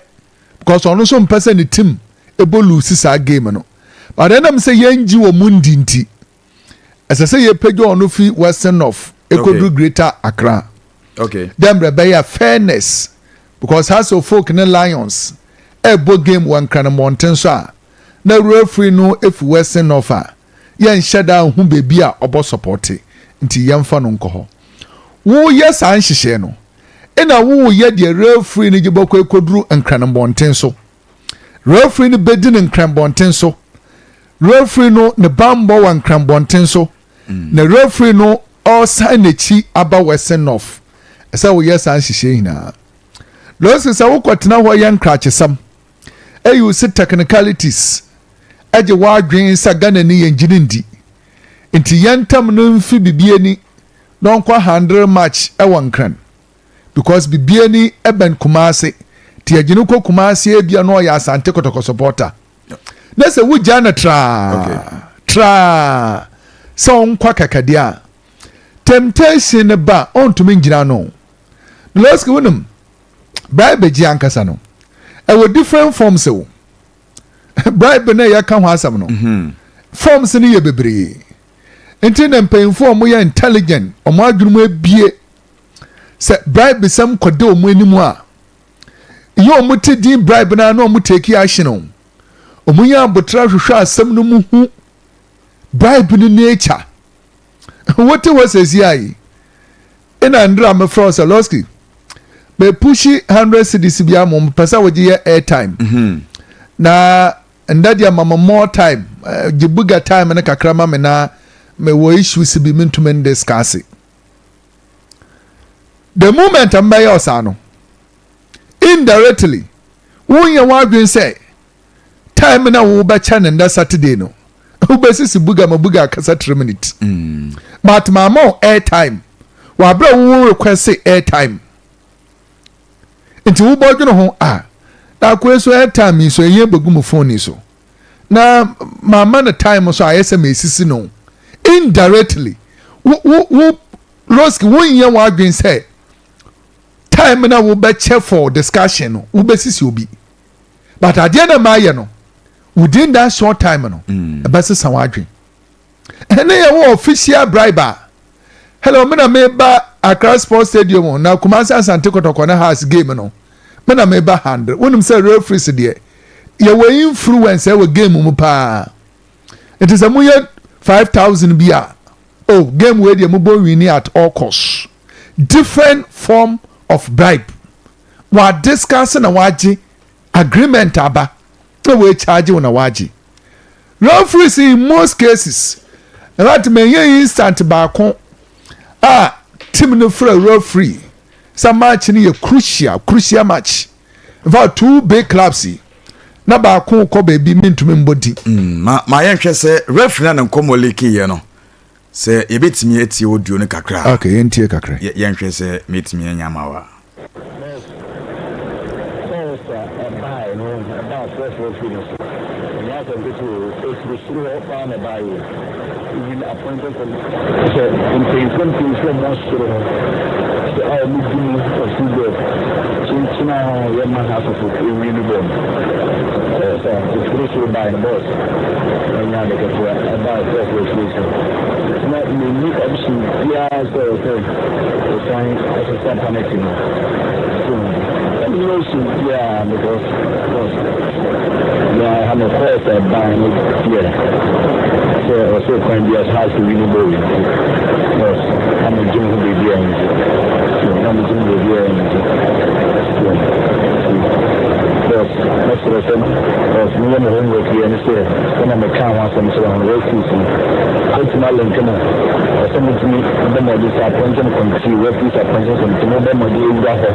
because ɔno nso mpɛ sɛ ne team ɛbɔ lose saa game no. But ɛnam sɛ yɛngyi wɔ mu ndi nti, ɛsɛ sɛ yɛpagya ɔno fi Western North ɛkɔduru Greater Accra dɛ mmerɛ bɛyɛ fairness, because Hearts of Oak ne Lions ɛbɔ game wɔ Nkran mmɔnten so a, na referee no efi Western North a, yɛnhyɛ da ho beebi a ɔbɔ support, nti yɛmfa no nkɔ hɔ. Woyɛ saa nhyehyɛ no, ɛna woyɛ deɛ referee no gye bɔkɔ ekɔduru Nkran mmɔnten so, referee no bɛdi ne Nkran mmɔnten so, referee no ne bambɔ wɔ Nkran mmɔnten so, na referee no ɔresan n'akyi aba Western North. Ɛsɛ woyɛ saa nhyehyɛ nyinaa. Lɔsi sɛ wokɔtena hɔ yɛ nkrakyesɛm, ɛyi wo sɛ technicalities ɛgye w'adwene sɛ Ghana ni yɛn gyini ndi, nti yɛn ntam no mfi bibie ni na ɔnkɔ handle match ɛwɔ Nkran because bibie ni ɛbɛn Kumase, nti yɛgye no kɔ Kumase, ebia na ɔyɛ Asante Kɔtɔkɔ supporter, na sɛ wogya no traa traa sɛ ɔnkɔ kɛkɛdeɛ a, temptation ne ba, ɔntumi ngyina no. Lɔski, wonim bribe gye ankasa no, ɛwɔ different forms o. Bribe no yɛka ho asɛm no, forms no yɛ bebree, nti na mpanyinfoɔ a wɔyɛ intelligent, wɔn adwene mu ebie sɛ bribe sɛm kɔda wɔn anim a, yɛ wɔn ti din bribe na wɔn take action o. Wɔn yɛ abotra hwehwɛ asɛm no mu hu bribe no nature. Wote hɔ sɛsi ayi, ɛna ndra mefrɛ wo sɛ, "Lɔski, bɛpush 100 cedis bi ama mo pɛ sɛ wogye yɛ airtime." Na nda deɛ mama more time, gye buga time no kakra ma me na mewɔ issues bi mentumi ndiscuss. The moment a mbɛyɛ ɔsaa no, indirectly wonyɛ w'adwene sɛ time na wobɛkyɛ ne nda Saturday no, wobɛsisi buga ma buga akasa 3 minutes, but maama wo airtime wàbrɛ wo request airtime, nti wobɔ dwene ho a, na akoe so airtime yi so ɛyɛ bɛgu mu phone yi so na maama no time so ayɛ sɛ maesisi no. Indirectly, wo wo wo Roski, wonyɛ w'adwene sɛ time na wobɛkyɛ for discussion no wobɛsisi obi, but adeɛ na maayɛ no within that short time no, ɛbɛsesa w'adwene. Ɛne yɛ wɔ official bribe a, hello, me na meba Accra Sports Stadium na Kumasi Asante Kɔtɔkɔ ne Hearts game no. Me na meba handle. Wonim sɛ referees deɛ yɛwɔ influence ɛwɔ game mu paa. Nti sɛ moyɛ 5,000 bi a, oh, game wei deɛ mobɔ win at all costs. Different form of bribe. Wa discuss na wagye agreement aba na wei charge wo na wagye. Referees in most cases, in fact, menyɛ instant baako a team no frɛ referee sɛ match no yɛ crucial, crucial match. In fact, two big clubs yi na baako kɔ baabi, mentumi mbɔ din. Ma yɛnhwɛ sɛ referee na ne nkɔmmɔ leak yɛ no, sɛ yɛbɛtumi atie audio no kakra. Okay, yɛntie kakra. Yɛnhwɛ sɛ mɛtumi anya ma wa. Calls a ɛbaeɛ no ɛbaa frɛfrɛ firi no so, ɛnyɛ asɛm ketewa o. Ɛfiri soro hɔ paa na ɛbaeɛ o. Even appointed from sɛ mpanyinfoɔ a wɔwɔ soro hɔ sɛ a wɔdi mu ɔsi dɛ kyenkyene a yɛma ha asafo ewie no bɔ no ɛɛ sɛ ɛfiri soro baeɛ no, boss, ɛnyɛ ade ketewa. Ɛbaa frɛfrɛ firi so na menni option biara sɛ ɛsɛ ɛsan ɛsesa penalty no so. Ɛnyɛ option biara because, boss, yeah, ha no calls a ɛbaa no deɛ sɛ ɔsɛ kwan bi a saa so wi no bɔ wi nti, boss, na megye ho biribi a nti so na megye ho biribi a nti so nti, boss, mɛsrɛ sɛ, boss, meyɛ me homework yɛ ne sɛ sɛna meka ho asɛm kyerɛ ho referees no mɛtumi alink no, ɛsɛ mɛtumi bɔ mmɔden sɛ appointing committee, referees appointing committee, mobɔ mmɔden awura hɔ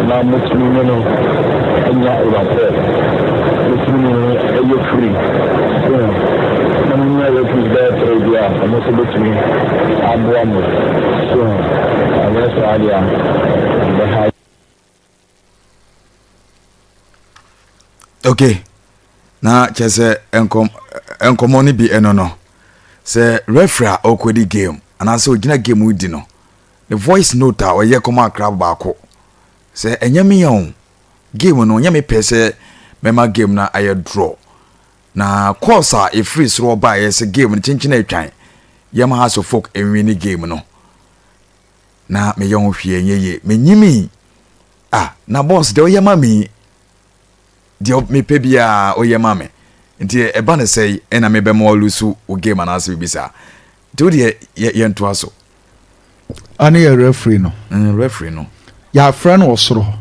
na motumi ne no anya rapport, motumi ne no ɛyɛ free so na monya referees bɛyɛ tere bi a ɔmo nso bɛtumi aboa mo so. Ɛnyɛ saa deɛ a bɛha. Okay, na kyerɛ sɛ nkɔmmɔ no bi ɛno no sɛ referee a ɔkɔdi game anaasɛ ɔgyina game di no, ne voice note a ɔyɛ kɔma akra baako sɛ ɛnyɛ me yɛn o, game no nyɛ me pɛ sɛ mɛma game no ayɛ draw, na course a ɛfiri soro ɔbaeɛ sɛ game no kyenkyen atwan yɛma Hearts of Oak ɛnwi ne game no na meyɛ ho hwee ɛnyɛ yie. Menyimi ah, na boss deɛ ɔyɛ ma me deɛ mepɛ biara ɔyɛ ma me, nti ɛba ne sɛ ɛna mebɛma ɔlose wo game anaasɛ biribi saa. Nti wodeɛ yɛntoa so. Ane yɛ referee no. Referee no. Yɛafrɛ no wɔ soro hɔ.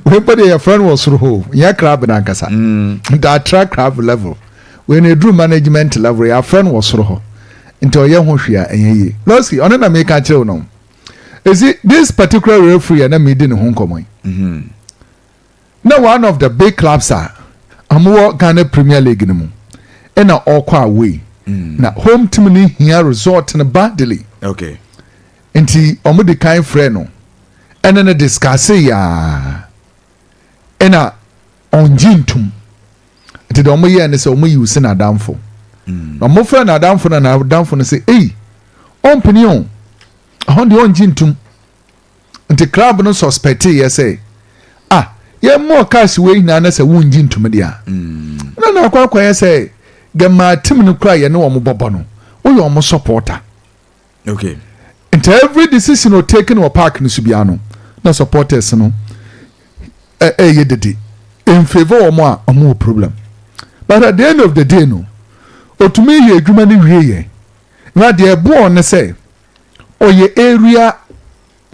Wei mpo deɛ, yɛfrɛ no wɔ soro hɔ o, nyɛ club no ankasa. Nti atra club level wei no, ɛduru management level. Yɛafrɛ no wɔ soro hɔ, nti ɔyɛ ho hwee a ɛnyɛ yie. Lɔski, ɔno na meka kyerɛ wo no. Ɛsi this particular referee a na medi ne ho nkɔmmɔ yi, na one of the big clubs a ɔmowɔ Ghana Premier League no mu ɛna ɔkɔ away, na home team no hia result no badly. Nti ɔmo de kan frɛ no ɛne no discuss yaa, ɛna ɔngye ntum. Nti deɛ ɔmo yɛɛ ne sɛ ɔmo yi si n'adamfo, na ɔmo frɛ n'adamfo na n'adamfo no sɛ eyi ɔmpene o, ɛhɔ deɛ ɔngye ntum. Nti club no suspect yɛ sɛ, ah, yɛn mɔ cash wei nyinaa na sɛ wongye ntum deɛ a, na akɔ akɔyɛ sɛ gɛmaa team no kora yɛne wɔn bɔbɔ no, woyɛ ɔmo supporter. Nti every decision o taken wɔ park no so biara no, na supporters no ɛyɛ dede in favour wɔn a wɔn wɔ problem. But at the end of the day no, otumi yɛ adwuma no wie yɛ, na deɛ ɛboɔ ne sɛ ɔyɛ area,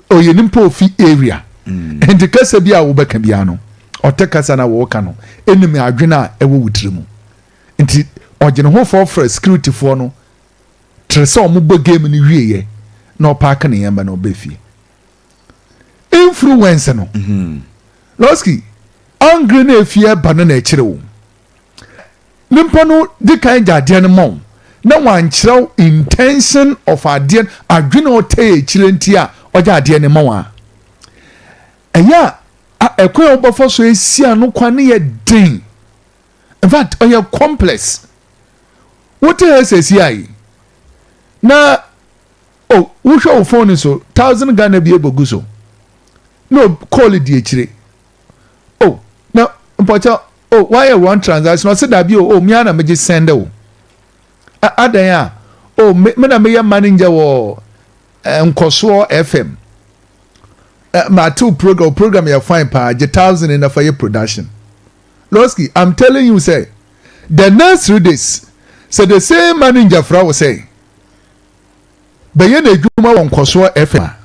ɔyɛ nipa ofi area. Nti kasa bi a wobɛka biara no, ɔte kasa na wɔɔka no ɛnim adwene a ɛwɔ wo tiri mu. Nti ɔgyene ho fɔfrɛ securityfoɔ no tere sɛ ɔmo bɔ game no wie yɛ na ɔpack ne yɛn ba na ɔbɛ fie. Influence no, Lɔski, angry na efie ba no na ɛkyerɛ wo nipa no di kan gya adeɛ no ma wo na wankyerɛw intention of adeɛ, adwene a ɔtɛ akyire nti a ɔgye adeɛ no ma wo a, ɛyɛ a ɛkwan a wɔbɛfa so esi ano kwan no yɛ den. In fact, ɔyɛ complex. Wote ha sɛsi ayi na o wohwɛ wo phone so, 1,000 Ghana bi ebogu so na call di akyire o, na mpɔkyɛ o, wayɛ one transaction, ɔsɛ dabi o, o mia na megye send o. Adan a o, me na meyɛ manager wɔ. Nkɔsoɔ FM. Mate wo program, wo program yɛ fine paa, gye 1000 na fa yɛ production. Losky, I'm telling you sɛ, the next 3 days, sɛ the same manager fra wo sɛ, bɛyɛ n'adwuma wɔ Nkɔsoɔ FM a,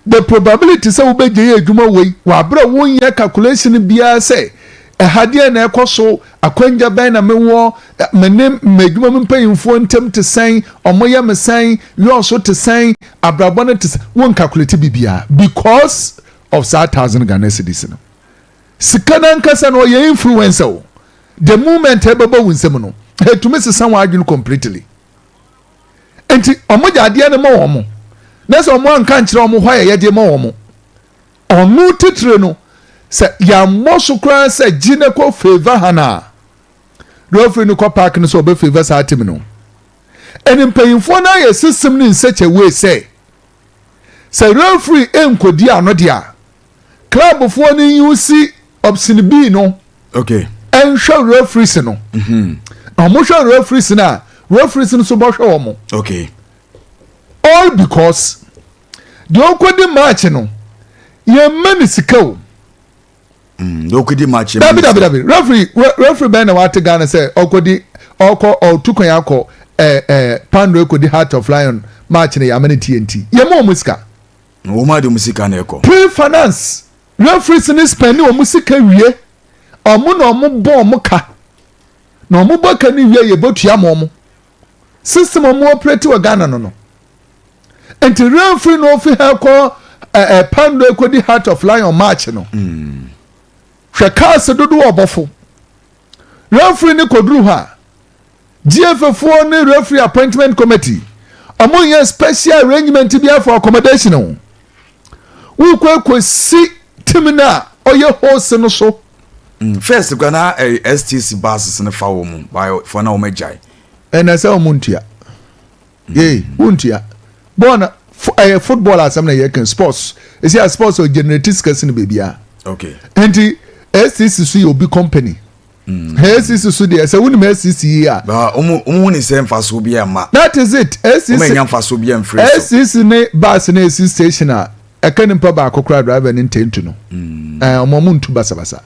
the probability sɛ wobɛgye yɛ adwuma wei wɔ abere a wonyɛ calculation biara sɛ ɛha deɛ na ɛkɔ so, akwangya bɛn na mewɔ, me ne m'adwuma mu mpanyinfoɔ ntam te sɛn, ɔmo yɛ me sɛn, yɔɔso te sɛn, abrabɔ no te sɛn, wɔn calculate biribiara because of saa 1,000 Ghana cedis no. Sika nankasa no ɔyɛ influencer o. The moment ɛbɛbɔ wo nsam no, etumi sesa wɔn adwene completely. Nti ɔmo gye adeɛ no ma wɔn na sɛ ɔmo anka nkyerɛ ɔmo hɔ a yɛyɛ ma wɔn. Ɔno titire no sɛ yɛammɔ so koraa sɛ gye ne kɔ favour ha na referee no kɔ park no sɛ ɔbɛ favour saa team no. Ɛne mpanyinfoɔ no ayɛ system no in such a way sɛ referee nkodi ano deɛ a, clubfoɔ no yi option B no ɛnhwɛ referees no na ɔmo hwɛ referees no a, referees no nso bɔhwɛ wɔn. All because deɛ ɔkɔdi match no, yɛn mma ne sika o. Deɛ ɔkɔdi match. Dabi, dabi, dabi. Referee bɛn na wate Ghana sɛ ɔkɔdi, ɔkɔ, ɔtu kwan akɔ ɛɛ ɛɛ Pando ekɔdi Heart of Lion match no, yɛama ne TNT, yɛn mu wɔn sika? Wɔn adi wɔn sika na ɛkɔ. Pre-finance referees ne spend wɔn sika wie, ɔmo na ɔmo bɔ ɔmo ka na ɔmo bɔ ka ne wie, yɛ bɔ ma ɔmo. System ɔmo operate wɔ Ghana no, nti referee na ofi ha kɔ ɛɛ Pando ekɔdi Heart of Lion match no, hwɛ cars dodoɔ ɔbɔfo referee ne kɔduru hɔ a, GFA foɔ ne referee appointment committee, ɔmo yɛ special arrangement bi for accommodation o. Wokɔ ekɔsi team no a ɔyɛ host no so. First kora na STC buses ne fa wɔ mu by for na wɔn agyae. Ɛnɛ sɛ ɔmo ntua yee, wontua bɔɔl na ɛyɛ football asɛm na yɛ kan sports esi a sports o generate sika si no beebi nti STC so yɛ obi company. STC so deɛ, sɛ wonim STC yi a. Ba ɔmo hu ne sɛ nfaso bi ama. That is it. STC ɔmo anya nfaso bi amfiri so. STC ne bus ne esi station a ɛka nipa baako koraa, driver ne ntɛntu no, ɔmo ntu basabasa.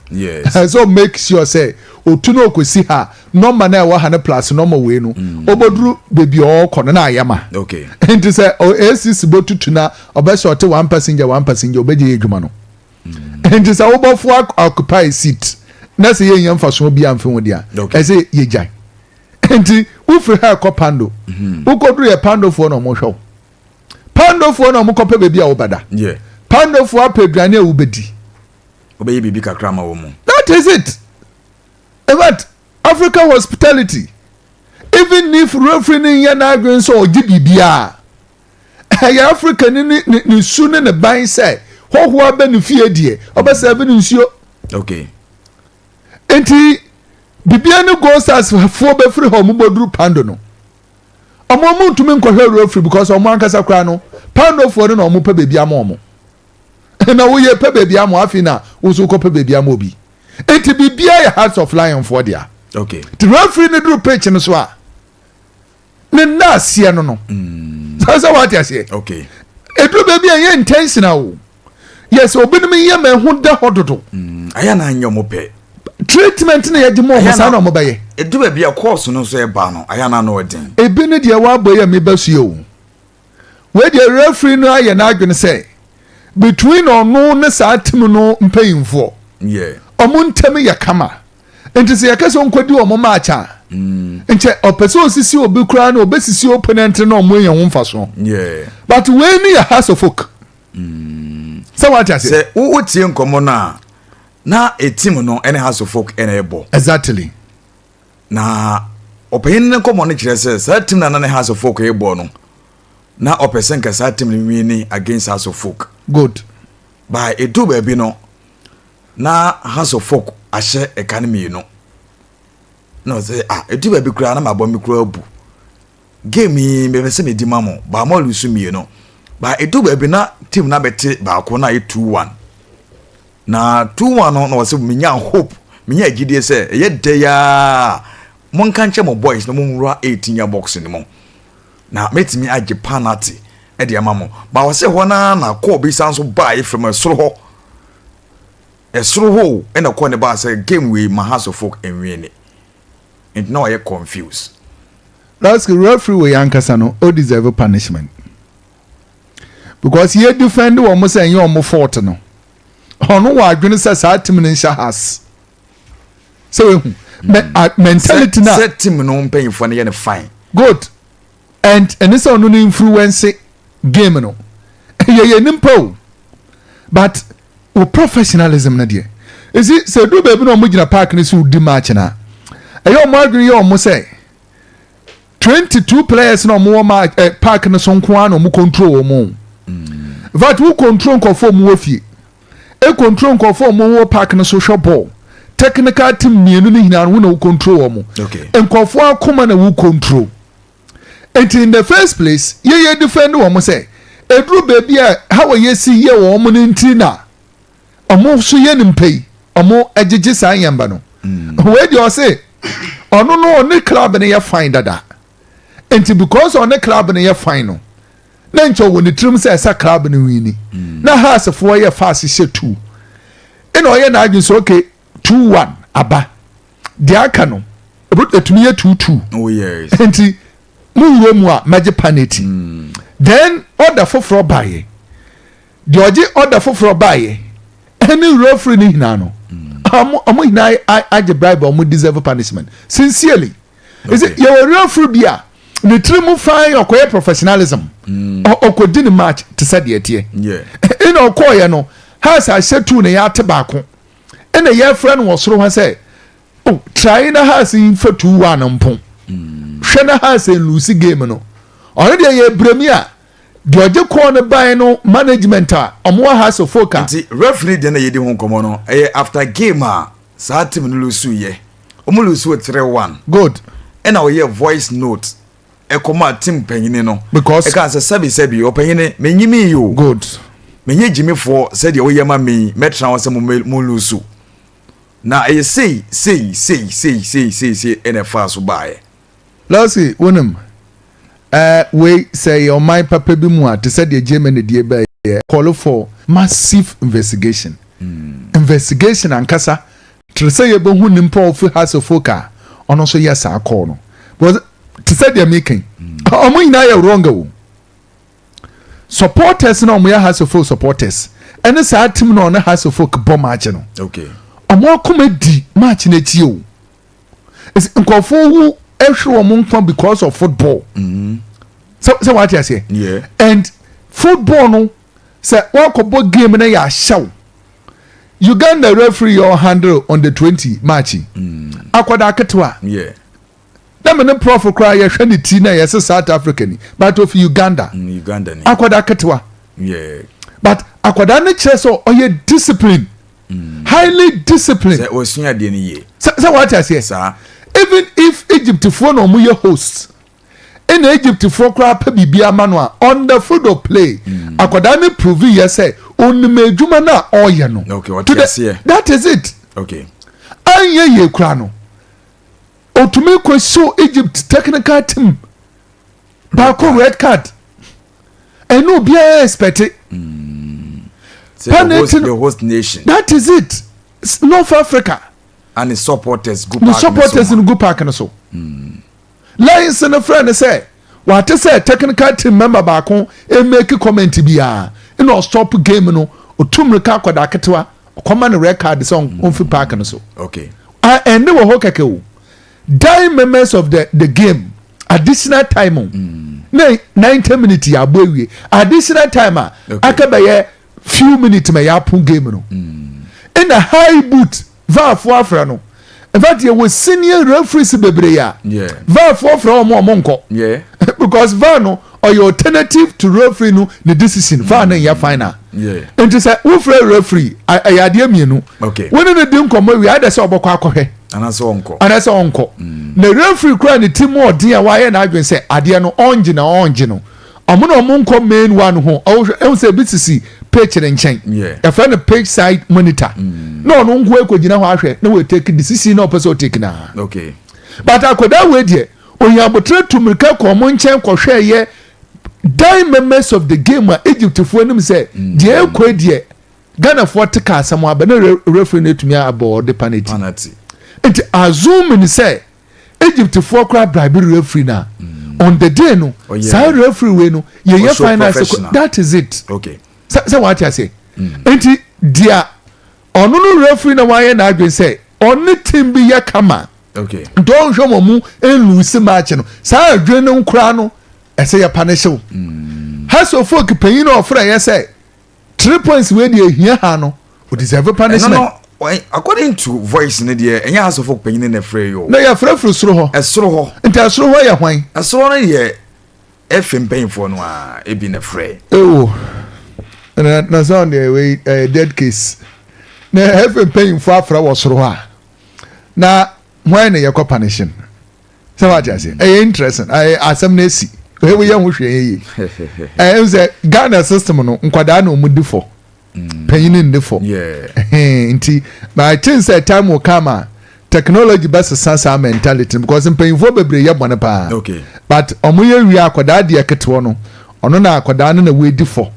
So make sure sɛ otu no okosi ha, nɔmba na ɛwɔ ha ne plus nɔmba wei no, oboduru beebi a ɔrekɔ no na ayɛ ma. Nti sɛ ACC bɔtutu na ɔbɛhyɛ ɔte one passenger, one passenger, ɔbɛgye yɛ adwuma no. Nti sɛ wobɔfo occupy seat na sɛ yɛnya mfasoɔ bi amfe ho deɛ, ɛsɛ yɛgyae. Nti wofiri ha ɛkɔ Pando, wokɔduru yɛ Pandofoɔ na ɔmo hwɛ wo, Pandofoɔ na ɔmo kɔpɛ baabi a wobɛda. Pandofoɔ apɛ aduane a wobɛdi. Wobɛyɛ biribi kakra ma wɔ mu. That is it. In fact, Africa hospitality, even if referee ni yɛ n'adwene sɛ ɔgye biribiara, ɛyɛ Africa ni ne su ne ne ban sɛ hɔhoɔ abɛ ne fie deɛ, ɔbɛsɛ ɛbɛ ne nsuo. Nti bibia ne Gold Stars foɔ bɛfiri hɔ, ɔmo bɔduru Pando no, ɔmo ntumi nkɔhwɛ referee because ɔmo ankasa koraa no, Pandofoɔ no na ɔmo pɛ beebi ama ɔmo na woyɛ pɛ beebi ama afei na woso kɔ pɛ beebi ama obi. Nti bibia yɛ Hearts of Lion foɔ dea. Nti referee ne duru pitch no so a, ne nna aseɛ no sɛ wate aseɛ. Eduru baabi a yɛ intentional o, yɛsɛ obinom yɛ ma ɛho da hɔ dodo. Ayɛ na anyɛ ɔmo pɛ. Treatment na yɛgye mu ɔmo saa na ɔmo bɛyɛ. Edu baabi a course no nso ɛba no, ayɛ na ano ɔden. Ebi ne deɛ wabɔ yi a meba so yɛ o, wei deɛ referee no ayɛ n'adwene sɛ between ɔno ne saa team no mpanyinfoɔ ɔmo ntɛm yɛ kama. Nti sɛ yɛka sɛ ɔnkɔdi ɔmo match a, nkyɛ ɔpɛ sɛ osisi obi koraa na obɛsisi opponent na ɔmo anya ho mfasoɔ. But wei ne yɛ Hearts of Oak sɛ wate ase. Sɛ wotie nkɔmmɔ no a, na team no ɛne Hearts of Oak ɛna ɛbɔ. Na ɔpanyin no nkɔmmɔ no kyerɛ sɛ saa team na na ne Hearts of Oak ɛbɔ no, na ɔpɛ sɛ nka saa team no win against Hearts of Oak. By edu baabi no na Hearts of Oak ahyɛ ɛka no mmienu na ɔsɛ, ah, edu baabi koraa na ma bɔ mi koraa bu game yi, mepɛ sɛ medi ma mo ba mo lose mmienu. Ba edu baabi na team na bɛte baako na ayɛ 2-1, na 2-1 no na ɔsɛ menya hope, menya agyidie sɛ ɛyɛ dɛ yaa, monka nkyɛ mo boys na monwura 18 yard box no mu na mɛtumi agye penalty. De ama mo. Ba ɔsɛ hɔ no ara na call bi san so baa efiri mu ɛsoro hɔ. Ɛsoro hɔ o ɛna call ne baa sɛ game wei ma Hearts of Oak nwin. Nti na ɔyɛ confused. Last referee wei ankasa no o deserve punishment because yɛ defend wɔn sɛ ɛnyɛ wɔn fault no, ɔno wɔ adwene sɛ saa team no nhyɛ Hearts sɛ wehu mentality na sɛ team no mpanyinfoɔ no yɛ no fine. Good, and ɛne sɛ ɔno no influence game no, yɛyɛ nipa o, but o professionalism no deɛ, esi sɛ edu baabi na wɔn gyina park no so di match na ɛyɛ wɔn adwene yɛ wɔn sɛ 22 players na wɔn wɔ match park no so nko ara na wɔn control wɔn o. In fact, wo control nkɔfoɔ wɔn wɔ fie, e control nkɔfoɔ wɔn wɔ park no so hwɛ ball, technical team mmienu no nyinaa wo na wo control wɔn. Nkɔfoɔ akoma na wo control. Nti in the first place, yɛyɛ defend wɔn sɛ eduru baabi a ha wɔ yɛsi yɛ wɔn no nti na ɔmo nso yɛ ne mpa yi, ɔmo agyegye saa nyɛmba no. Wei deɛ, ɔse ɔno no ɔne club no yɛ fine dada, nti because ɔne club no yɛ fine no, na nkyɛn wɔ ne tirim sɛ ɛsɛ club no win. Na Heartsfoɔ yɛ fast hyɛ two, ɛna ɔyɛ n'adwene sɛ okay, 2-1 aba, deɛ aka no etumi yɛ 2-2. Nti mo wura mu a mɛgye penalty. Then order foforɔ baayɛ deɛ, ɔgye order foforɔ baayɛ ɛne referee no nyinaa no, ɔmo nyinaa agye bribe a ɔmo deserve punishment sincerely. Yɛwɔ referee bi a ne tiri mu fine, ɔkɔyɛ professionalism, ɔkɔdi ne match te sɛ deɛ teɛ. Ɛna ɔkɔɔyɛ no, Hearts ahyɛ two na yɛate baako, ɛna yɛfrɛ no wɔ soro hɔ sɛ, oh, try na Hearts yi nfa 2-1 mpo, hwɛ na Hearts nlose game no. Ɔno deɛ, yɛ bremi a deɛ ɔgye kɔɔ no ban no, management a ɔmo wɔ Hearts of Oak a. Nti referee deɛ na yɛdi ho nkɔmmɔ no, ɛyɛ after game a saa team no lose yɛ, ɔmo lose 3-1. Ɛna ɔyɛ voice note ɛkɔma team panyini no. Because ɛka sɛ sɛbi sɛbi, ɔpanyini, menyimi yi o. Menye gyimifoɔ sɛdeɛ woyɛ ma me, mɛtena hɔ sɛ mo lose na ɛyɛ sei sei sei sei sei sei sei ɛna ɛfaa so baeɛ. Lɔsi wonim wei sɛ yɛ ɔman papa bi mu a, te sɛ deɛ Germany deɛ bɛyɛ, call for massive investigation ankasa tere sɛ yɛbɛhu nipa a ofi Hearts of Oak a ɔno nso yɛ saa call no, because te sɛ deɛ meka yi, ɔmo nyinaa yɛ wrong o. Supporters na ɔmo yɛ Hearts of Oak supporters ɛne saa team na ɔne Hearts of Oak bɔ match no, ɔmo akoma di match n'akyi o. Nkurɔfoɔ wu ɛhwere wɔn nkwa because of football. Sɛ wate aseɛ? Yeah. And football no, sɛ wakɔbɔ game no yɛ ahyɛw, Uganda referee yɛ ɔhandle on the 20 match yi, akwadaa ketewa na me ne prof koraa yɛhwɛ ne ti na yɛsɛ South Africa ni, but ofi Uganda. Uganda ni. Akwadaa ketewa, but akwadaa no kyerɛ sɛ ɔyɛ discipline, highly disciplined. Sɛ wɔsua adeɛ no yie. Sɛ wate aseɛ? Saa. Even if Egyptfoɔ na ɔmo yɛ host, ɛna Egyptfoɔ koraa pɛ biribi ama no a, on the field of play, akwadaa no prove yɛ sɛ onim adwuma no a ɔreyɛ no. Okay, ɔte aseɛ. That is it. Anyɛ yie koraa no, otumi kɔ show Egypt technical team baako red card, ɛno obiara expect. Sɛ the host, the host nation. That is it, North Africa. And the supporters gu ne park no so supporters ma. No gu park no so. Lions no frɛ no sɛ wate sɛ technical team member baako emake comment biara, ɛna ɔstop game no, otu mmirika akwadaa ketewa ɔkɔma no red card sɛ ɔmfi park no so. Ɛnde wɔ hɔ kɛkɛ o, dying members of the game, additional time o, na 90 minutes yɛ abɔ awie, additional time a aka bɛyɛ few minutes ma yɛ apo game no, ɛna high boot VAR foɔ afrɛ no. In fact, yɛwɔ senior referees bebree a VAR foɔ frɛ wɔn a, wɔn nkɔ because VAR no ɔyɛ alternative to referee no ne decision. VAR no nyɛ final. Nti sɛ wofrɛ referee, ɛyɛ adeɛ mmienu. Wɔne no di nkɔmmɔ wie ayɛ sɛ ɔbɛkɔ akɔhwɛ anaasɛ ɔnkɔ. Anaasɛ ɔnkɔ. Na referee kura ne ti mu ɔden a wayɛ n'adwene sɛ adeɛ no ɔngye na ɔngye no, ɔmo na ɔmo nkɔ main one ho. Ɔhwɛ ɛhu sɛ ebi sisi pitch ne nkyɛn. Yɛfrɛ no pitch side monitor, na ɔno nko ekɔgyina hɔ ahwɛ na wɔ take decision na ɔpɛ sɛ ɔtake naa. But akwadaa wei deɛ, oyin abotire tu mirika kɔ ɔmo nkyɛn kɔhwɛ yɛ. Dying members of the game a Egyptfoɔ anim sɛ deɛ ɛrekɔ deɛ Ghanafoɔ te ka asɛm aba na referee no atumi abɔ ɔde penalty. Penalty. Nti assuming sɛ Egyptfoɔ koraa bribe referee na on the day no, Ɔyɛ- saa referee wei no yɛyɛ Ɔsɔ final professional. That is it. Sɛ wate ase, nti deɛ ɔno no referee na wayɛ n'adwene sɛ ɔne team bi yɛ kama nti ɔnhwɛ wɔn mu nlose match no, saa adwene no nkora no ɛsɛ yɛ punish wo. Hearts of Oak panyin na ɔfrɛ yɛ sɛ three points wei deɛ ehia ha no, o deserve ɛno punishment. No, according to voice no deɛ, ɛnyɛ Hearts of Oak panyin na ɛfrɛ yi o. Na yɛfrɛ firi soro hɔ. Ɛsoro hɔ. Nti ɛsoro hɔ yɛ hwan? Ɛsoro no yɛ ɛfɛ mpanyinfoɔ no a ebi na ɛfrɛ. Ewo, na sɛ ɔno deɛ wei ɛyɛ dead case na ɛfɛ mpanyinfoɔ afrɛ wɔ soro hɔ a, na hwan na yɛkɔ punishing? Sɛ wate ase, ɛyɛ interesting, ɛyɛ asɛm na esi ɛyɛ yɛ ho hwɛ yɛ yie. Ɛyɛ sɛ Ghana system no, nkwadaa na wɔn di fɔ, panyin ndi fɔ. Nti but I think sɛ time will come a technology bɛsesa saa mentality no, because mpanyinfoɔ bebree yɛ bɔne paa. But ɔmo yɛ wie, akwadaa deɛ ketewa no, ɔno na akwadaa no na wɔadi fɔ.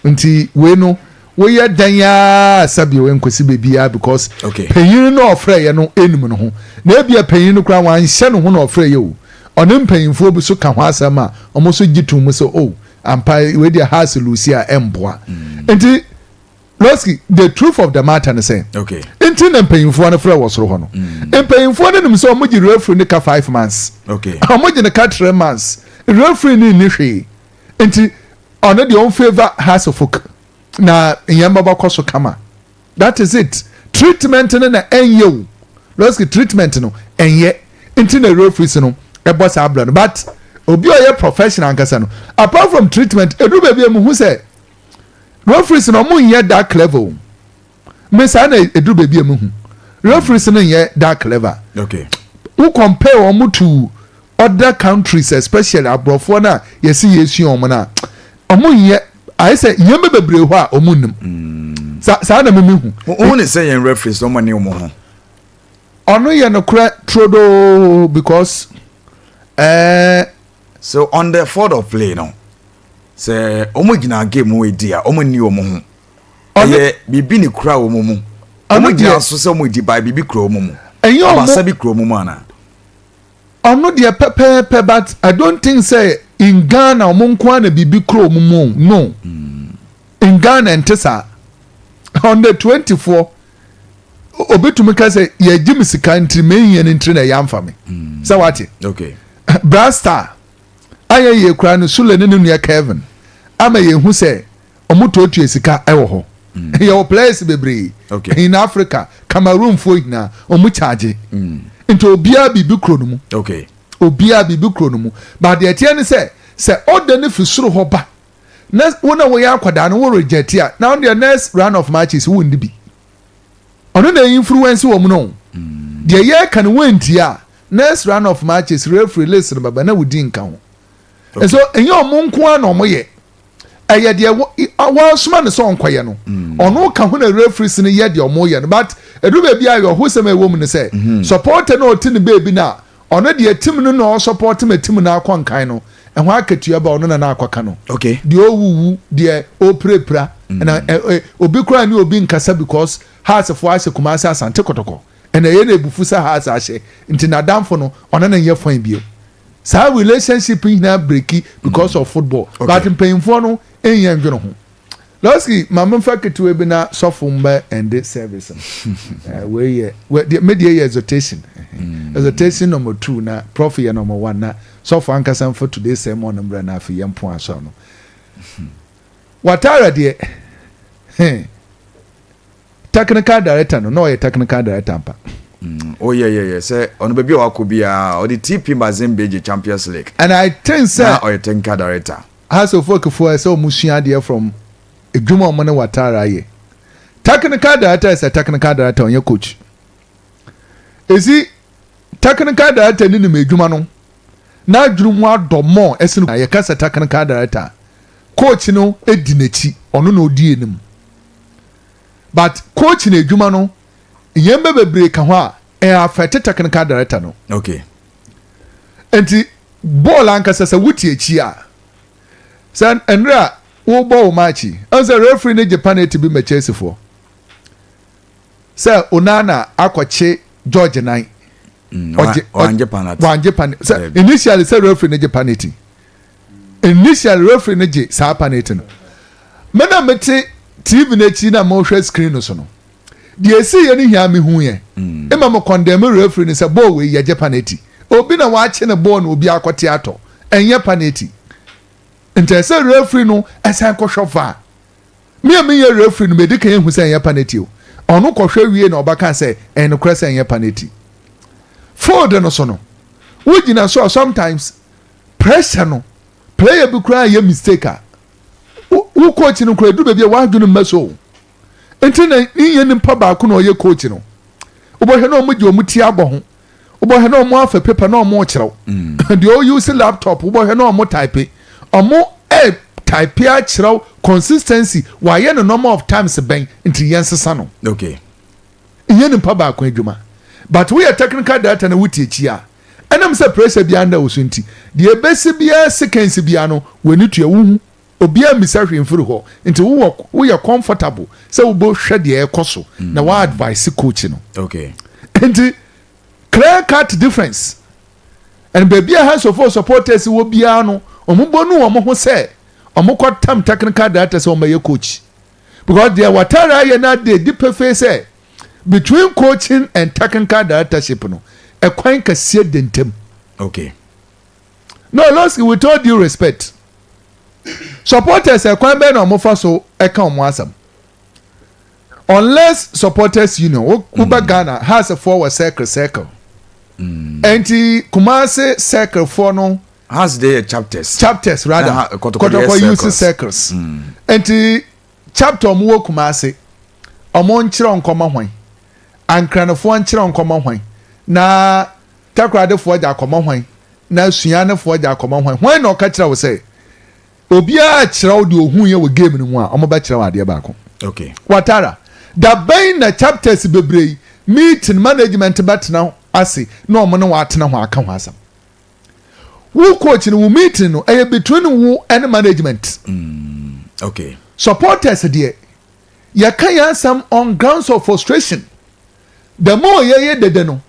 Nti wei no woyɛ dan yaa sɛbi wei nkosi beebiara because panyin no ɔfrɛ yɛ no enim no ho, na ebia panyin no koraa wanhyɛ ne ho na ɔfrɛ yɛ o. Ɔne mpanyinfoɔ bi so ka ho asɛm a ɔmo nso gye tom sɛ, o ampa, wei deɛ Hearts lose a ɛmboa. Nti Lɔski, the truth of the matter ne sɛ nti na mpanyinfoɔ no frɛ wɔ soro hɔ no, mpanyinfoɔ no nim sɛ ɔmo gye referee ne ka 5 months, ɔmo gye ne ka 3 months, referee ne nni hwee, nti ɔno deɛ ɔn favour Hearts of Oak na nneɛma bɛkɔ so kama. That is it. Treatment no na ɛnyɛ o, Lɔski, treatment no ɛnyɛ, nti na referees no ɛbɔ saa abira no. But obi a ɔyɛ professional ankasa no, apart from treatment, edu baabi a muhu sɛ referees no ɔmo nyɛ that clever o. Me saa na edu baabi a muhu referees no nyɛ that clever. Wo compare wɔn to other countries, especially aborɔfoɔ no a yɛsi yɛsua wɔn no a, wɔn nyɛ, ayɛ sɛ nneɛma bebree hɔ a wɔn nim. Saa na mimi hu. Wɔn ne sɛ yɛn referees wɔn ne wɔn ho. Ɔno yɛ nokorɛ turodoo because So on the field of play no, sɛ wɔn gyina game mu edi a, wɔn ni wɔn ho. Ɛyɛ biribi ne kura wɔn mu. Ɔno wɔn gyina deɛ- so sɛ wɔn di ba, biribi kura wɔn mu. Ɛnyɛ ɔmo- Abasa bi kura wɔn mu ana? Ɔno deɛ pɛpɛɛpɛ, but I don't think sɛ in Ghana ɔmo nko ara na biribi kura ɔmo mu o. No, in Ghana nte saa. On the 24 obetumi ka sɛ yɛgye mi sika ntiri mɛnyɛ no ntiri na ɛyɛ amfa mi sɛ wate. Brastar ayɛ yie kura no, Sule ne ne nua Kevin ama yɛn hu sɛ ɔmo tuatua sika ɛwɔ hɔ. Yɛwɔ players bebree in Africa, Cameroon foɔ nyinaa ɔmo charge, nti obiara biribi kuro no mu. Obiara biribi kuro no mu, but deɛ ɛteɛ ne sɛ ɔda ne fi soro hɔ ba na wo na woyɛ akwadaa no wo reject a, na ɔno deɛ next round of matches wo ndi bi. Ɔno na influence wɔ mu no deɛ yɛreka no wɔntie a, next round of matches referee list no baba na wodi nka ho. Nso ɛnyɛ ɔmo nko ara na ɔmo yɛ, ɛyɛ deɛ wɔasoma no sɛ ɔnkɔyɛ no, ɔno ka ho na referees no yɛ deɛ ɔmo yɛ no. But ɛduru baabi a yɛho sɛm a ɛwɔ mu no sɛ supporter na ɔte ne baabi na ɔno deɛ team no na ɔsupport ma team no akɔ nkan no, ɛho akatua ba ɔno na n'akɔka no. Deɛ ɔwuwu, deɛ ɔpirapira ɛna ɛ ɛ obi koraa ne obi nkasa because Heartsfoɔ ahyɛ Kumase Asante Kɔtɔkɔ, ɛna ɛyɛ na ebufu sɛ Hearts ahyɛ, nti n'adamfo no ɔno ne nyɛ fine bio. Saa relationship nyinaa break because of football. But mpanyinfoɔ no nyɛ ndwene ho. Lɔski, maame nfa ketewa bi na sɔfo mbɛ ɛnde service no. Wei yɛ me deɛ yɛ exhortation number two na prof yɛ number one, na sɔfo ankasa nfa today sermon no mbrɛ na afei yɛn pon asɔr no. Watara deɛ, technical director no na ɔyɛ technical director mpa. Oh yeah, sɛ ɔno baabi a wakɔ biara ɔde TP Mazembe gye Champions League. And I think sɛ na ɔyɛ technical director. Hearts of Oak foɔ sɛ ɔmo sua adeɛ from edwuma ɔmo ne Watara ayɛ. Technical director is a technical director, ɔnyɛ coach. Esi technical director ni nim edwuma no n'adwene mu adɔ mɔ ɛsene yɛka sɛ technical director. Coach no edi n'akyi, ɔno na odi anim, but coach na edwuma no nneɛma bebree ka ho a ɛyɛ affect technical director no. Nti bɔɔl ankasa sɛ wote akyi a, Sɛ nnora wobɔ wo match yi, ɛhu sɛ referee no gye penalty bi ma Chelsea foɔ. Sɛ Onana akɔkye George nan. Ɔgye wangye penalty. Wangye penalty. Sɛ initially sɛ referee no gye penalty. Initially referee no gye saa penalty no. Me na mete TV no akyi na mohwɛ screen no so no. Deɛ esi yɛ no hia me hu yɛ. Ema mo condemn referee no sɛ bɔɔl wei yɛgye penalty. Obi na wakye ne bɔɔl na obi akɔte atɔ. Ɛnyɛ penalty. Nti ɛsɛ referee no ɛsan kɔhwɛ VAR. Me a menyɛ referee no medi kan ahu sɛ ɛnyɛ penalty o. Ɔno kɔhwɛ wie na ɔbɛka sɛ ɛyɛ nokorɛ sɛ ɛnyɛ penalty. Field no so no, wogyina so a sometimes pressure no, player bi koraa yɛ mistake a, wo coach no koraa edu baabi a w'adwene mma so o. Nti na nyɛ nipa baako na ɔyɛ coach no. Wobɛhwɛ na wɔn gye wɔn ti abɔ ho. Wobɛhwɛ na wɔn afa paper na wɔn rekyerɛw. Deɛ ɔuse laptop wobɛhwɛ na wɔn type. Wɔn ɛ type akyerɛw consistency wɔayɛ no number of times bɛn nti yɛn sesa no. Nyɛ nipa baako adwuma. But woyɛ technical director na wotie akyi a, ɛnam sɛ pressure biara nda wo so nti, deɛ ebesi biara seconds biara no w'ani tua wohu. Obiara mmisa hwee mfiri hɔ nti wowɔ woyɛ comfortable sɛ wobɛhwɛ deɛ ɛkɔ so na wa advice coach no. Nti clear cut difference. And baabi a Hearts of Oak supporters wɔ biara no, wɔn bɔ nu wɔn ho sɛ wɔn kɔ tam technical director sɛ wɔn bɛyɛ coach. Because deɛ Watara ayɛ no ade di pefee sɛ between coaching and technical directorship no, ɛkwan kɛseɛ da ntam. No, Losky, with all due respect, supporters ɛkwan bɛn na wɔn fa so ɛka wɔn asɛm? Unless supporters union, wo wobɛ Ghana, Hearts foɔ wɔ circle circle. Nti Kumasi circle foɔ no. Hearts de yɛ chapters. Chapters rather. Na Kɔtɔkɔ de yɛ Kɔtɔkɔ use circles. Circles. Nti chapter ɔmo wɔ Kumasi, ɔmo nkyerɛ nkɔmɔ hwan, Ankranofoɔ nkyerɛ nkɔmɔ hwan, na Takoradefoɔ gya akɔmɔ hwan, na Suanefoɔ gya akɔmɔ hwan. Hwan na ɔka kyerɛ wo sɛ obiara kyerɛ wo deɛ ohun yɛ wɔ game no mu a ɔmo bɛkyerɛ wo adeɛ baako? Watara, da bɛn na chapters bebree yi meeting management bɛtena ase na ɔmo ne wɔatena ho aka ho asɛm? Wo coach no, wo meeting no ɛyɛ between wo and management. Supporters deɛ, yɛka yɛn asɛm on grounds of frustration. The more yɛyɛ dede no,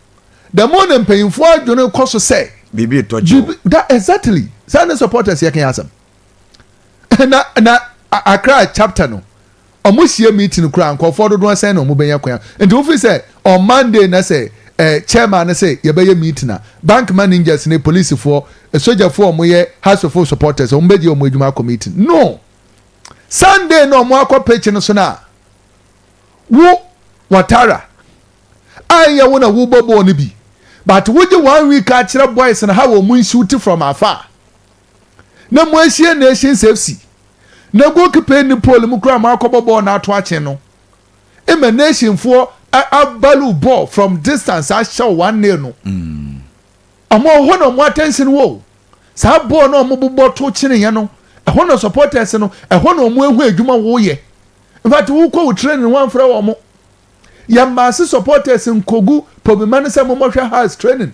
the more na mpanyinfoɔ adwene kɔ so sɛ biribi tɔ kyɛw. Biribi that exactly. Saa ne supporters yɛka yɛn asɛm. Na Accra chapter no, ɔmo hyia meeting koraa, nkɔfoɔ dodoɔ sɛn na ɔmo bɛnya kwan? Nti wofi sɛ on Monday na sɛ chairman no sɛ yɛbɛyɛ meeting a, bank managers ne polisifoɔ, sogyafoɔ a ɔmo yɛ Hearts of Oak supporters, ɔmo bɛgye ɔmo adwuma akɔ meeting no Sunday na ɔmo akɔ pitch no so na wo Watara a ɛyɛ wo na wobɔ bɔɔl no bi, but wogye one week akyerɛ boys na ha wɔ mo nsiw from afar na mo ahyia Nations FC na goalkeeper ni pole mu kura mo akɔbɔ bɔɔl na ato akye no ema nationfoɔ abalu ball from distance ahyɛ 1-0 no. Ɔmo hɔ na ɔmo attention wɔ saa bɔɔl na ɔmo bobɔ to kyene yɛ no. Ɛhɔ na supporters no, ɛhɔ na ɔmo ehu adwuma wɔyɛ. In fact, wokɔ wo training wɔn afrɛ wɔn yɛmmaase supporters nkogu pobima no sɛ mommɔhwɛ house training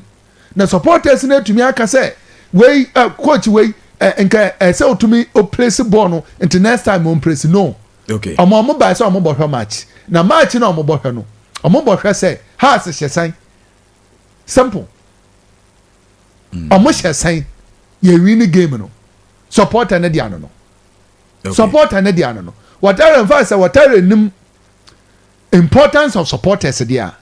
na supporters no atumi aka sɛ wei coach wei nka ɛsɛ otumi oplace ball no, nti next time o place no. Ɔmo ba sɛ ɔmo bɔhwɛ match, na match na ɔmo bɔhwɛ no, ɔmo bɔhwɛ sɛ Hearts hyɛ sɛn. Simple. Ɔmo hyɛ sɛn yɛ win game no, supporter ne di ano no. Supporter ne di ano no. Watara nfa sɛ Watara nim importance of supporters deɛ a,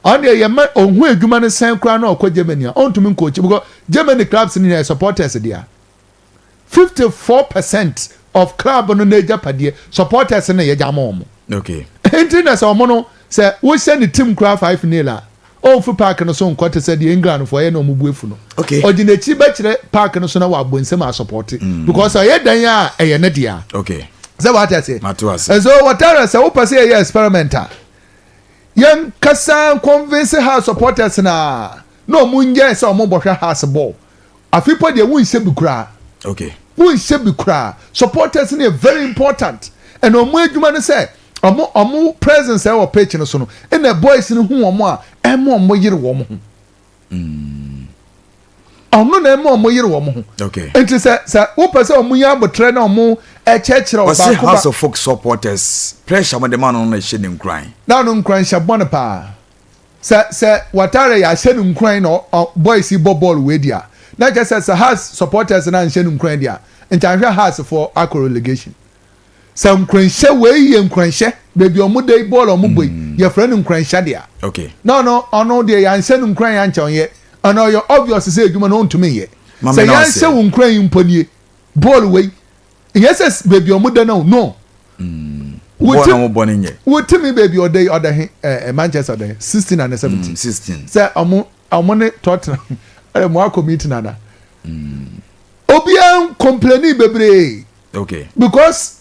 ɔno deɛ yɛ ma ohun adwuma no sɛn koraa na ɔkɔ Germany a, ɔntumi nkɔɔkyi because Germany clubs ni yɛ supporters deɛ. 54% of club no n'agyapadeɛ, supporters no yɛ gya ama wɔn. Nti na sɛ ɔmo no sɛ wohyɛ ne team koraa 5-0 a, ɔnfi park no so nkɔ te sɛ deɛ England fo ɛyɛ na ɔmo bu efu no. Ɔdi n'akyi bɛkyerɛ park no so na wabɔ nsɛm asupporte because ɔyɛ dan a ɛyɛ ne dea. Sɛ wate ase? Mate ase. Nso Watara, sɛ wopɛ sɛ yɛyɛ experiment a, yɛn kasa convince Hearts supporters na ɔmo nyɛ sɛ ɔmo bɔhwɛ Hearts ball afi pɔ deɛ, wonhyɛ bi koraa. Wonhyɛ bi koraa. Supporters no yɛ very important, ɛna ɔmo adwuma no sɛ ɔmo presence ɛwɔ pitch no so no, ɛna boys no hu ɔmo a ɛmo ɔmo yere wɔn ho. Ɔno na ɛma ɔmo yere wɔn ho. Okay. Nti sɛ sɛ wopɛ sɛ ɔmo nya abotrɛ na ɔmo ɛkyerɛkyerɛ Ɔse ɔbaako ba. House of Folk supporters pressure ɔmo de ma no no na ɛhyɛ ne nkuran. Na no nkuranhyɛ bɔne paa. Sɛ sɛ Watara yɛ ahyɛ no nkuran na ɔ boys yi bɔ bɔɔl wei deɛ a, na kyerɛ sɛ sɛ Hearts supporters no anhyɛ no nkuran deɛ a, nkyɛ anhwɛ Hearts foɔ akɔ relegation. Sɛ nkuranhyɛ wei yɛ nkuranhyɛ, baabi a wɔda yi bɔɔl a wɔbɔ yi, yɛfrɛ no nkuranhyɛ deɛ a, Okay. na ɔno ɔno deɛ yɛanhyɛ no nkuran ankyɛ ɔnyɛ. Ɛno ɔyɛ obvious sɛ adwuma no ɔntumi nyɛ. Mame Sɛ na yɛanhyɛ ɔseɛ. wo nkuran yi mpo nie, bɔɔl wei, nyɛ sɛ baabi a wɔda no o, no. Bɔɔl na wɔbɔ no nyɛ. Wotumi baabi a ɔda yi, ɔda he, ɛɛ Manchester ɔda he, 16 ana 17? 16. Sɛ ɔmo ɔmo ne Tottenham, ɛɛ mo akɔ meeting ana? Obiara complaini bebree. Okay. Because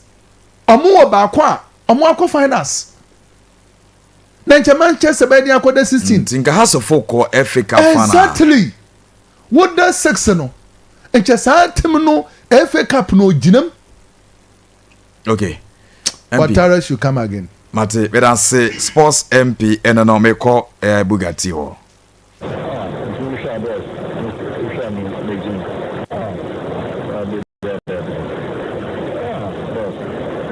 ɔmo wɔ baako a ɔmo akɔ finals. Na nkyɛn Manchester bɛyɛ den akɔda 16. Nti nka Hasselhoff kɔ FA Cup final. Exactly. Woda six no, nkyɛ saa team no FA Cup no ogyinam. Okay. MP. Ouattara should come again. Mate, meda ase sports MP ɛno no mekɔ eh, Bugatti hɔ. Ah, nti wo hwɛ a boss, wo hwɛ a me me gym. Ah, ah baby dabi. Ah, boss,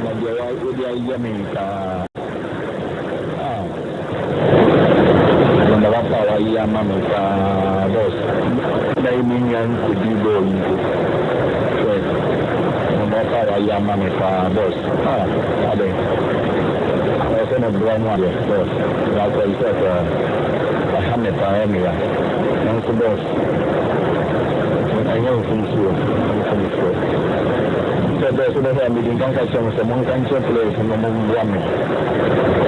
na deɛ wa wo de ayɛ me yi paa. Ah, na papa a wayɛ ama me paa boss. Na yi me nua nkɔdi bɔɔl mpo. Hwɛ, na papa a wayɛ ama me paa boss. Ah, adɛn. Ɛwɔ sɛ me boa mo adeɛ boss. Na akɔyisɛ koraa. Ɛha me paa, ɛyɛ me ya. Nanso boss, ɛnyɛ mfomsoɔ, mfomsoɔ. Sɛ boss wobɛhwɛ a, medi nkan ka kyerɛ mo sɛ monka nkyerɛ players no na wɔmmoa me.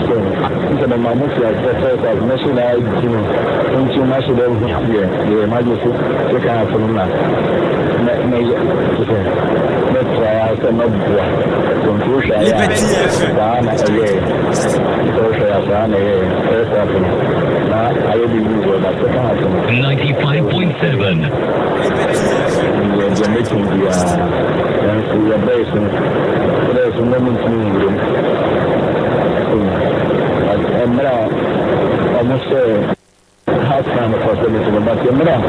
So, sɛ mema mo fi aseɛ first half, mɛhyɛ da agye no nti mahyɛ da ahu deɛ deɛ magye so second half no na mɛ mɛyɛ te sɛ mɛtra ara sɛ mɛboa. So nti wohwɛ ayɛ a, saa na ɛyɛɛ. Sɛ wohwɛ a saa na ɛyɛɛ first half no na ayɛ biribi wɔ but second half no 95.7. Meyɛɛ deɛ mɛtumi biara nanso yɛbɔe so no yɛbɔe so no na mentumi nwura mu so but mmerɛ a wɔhyɛɛ Half time kɔ sɛ mete no but mmerɛ a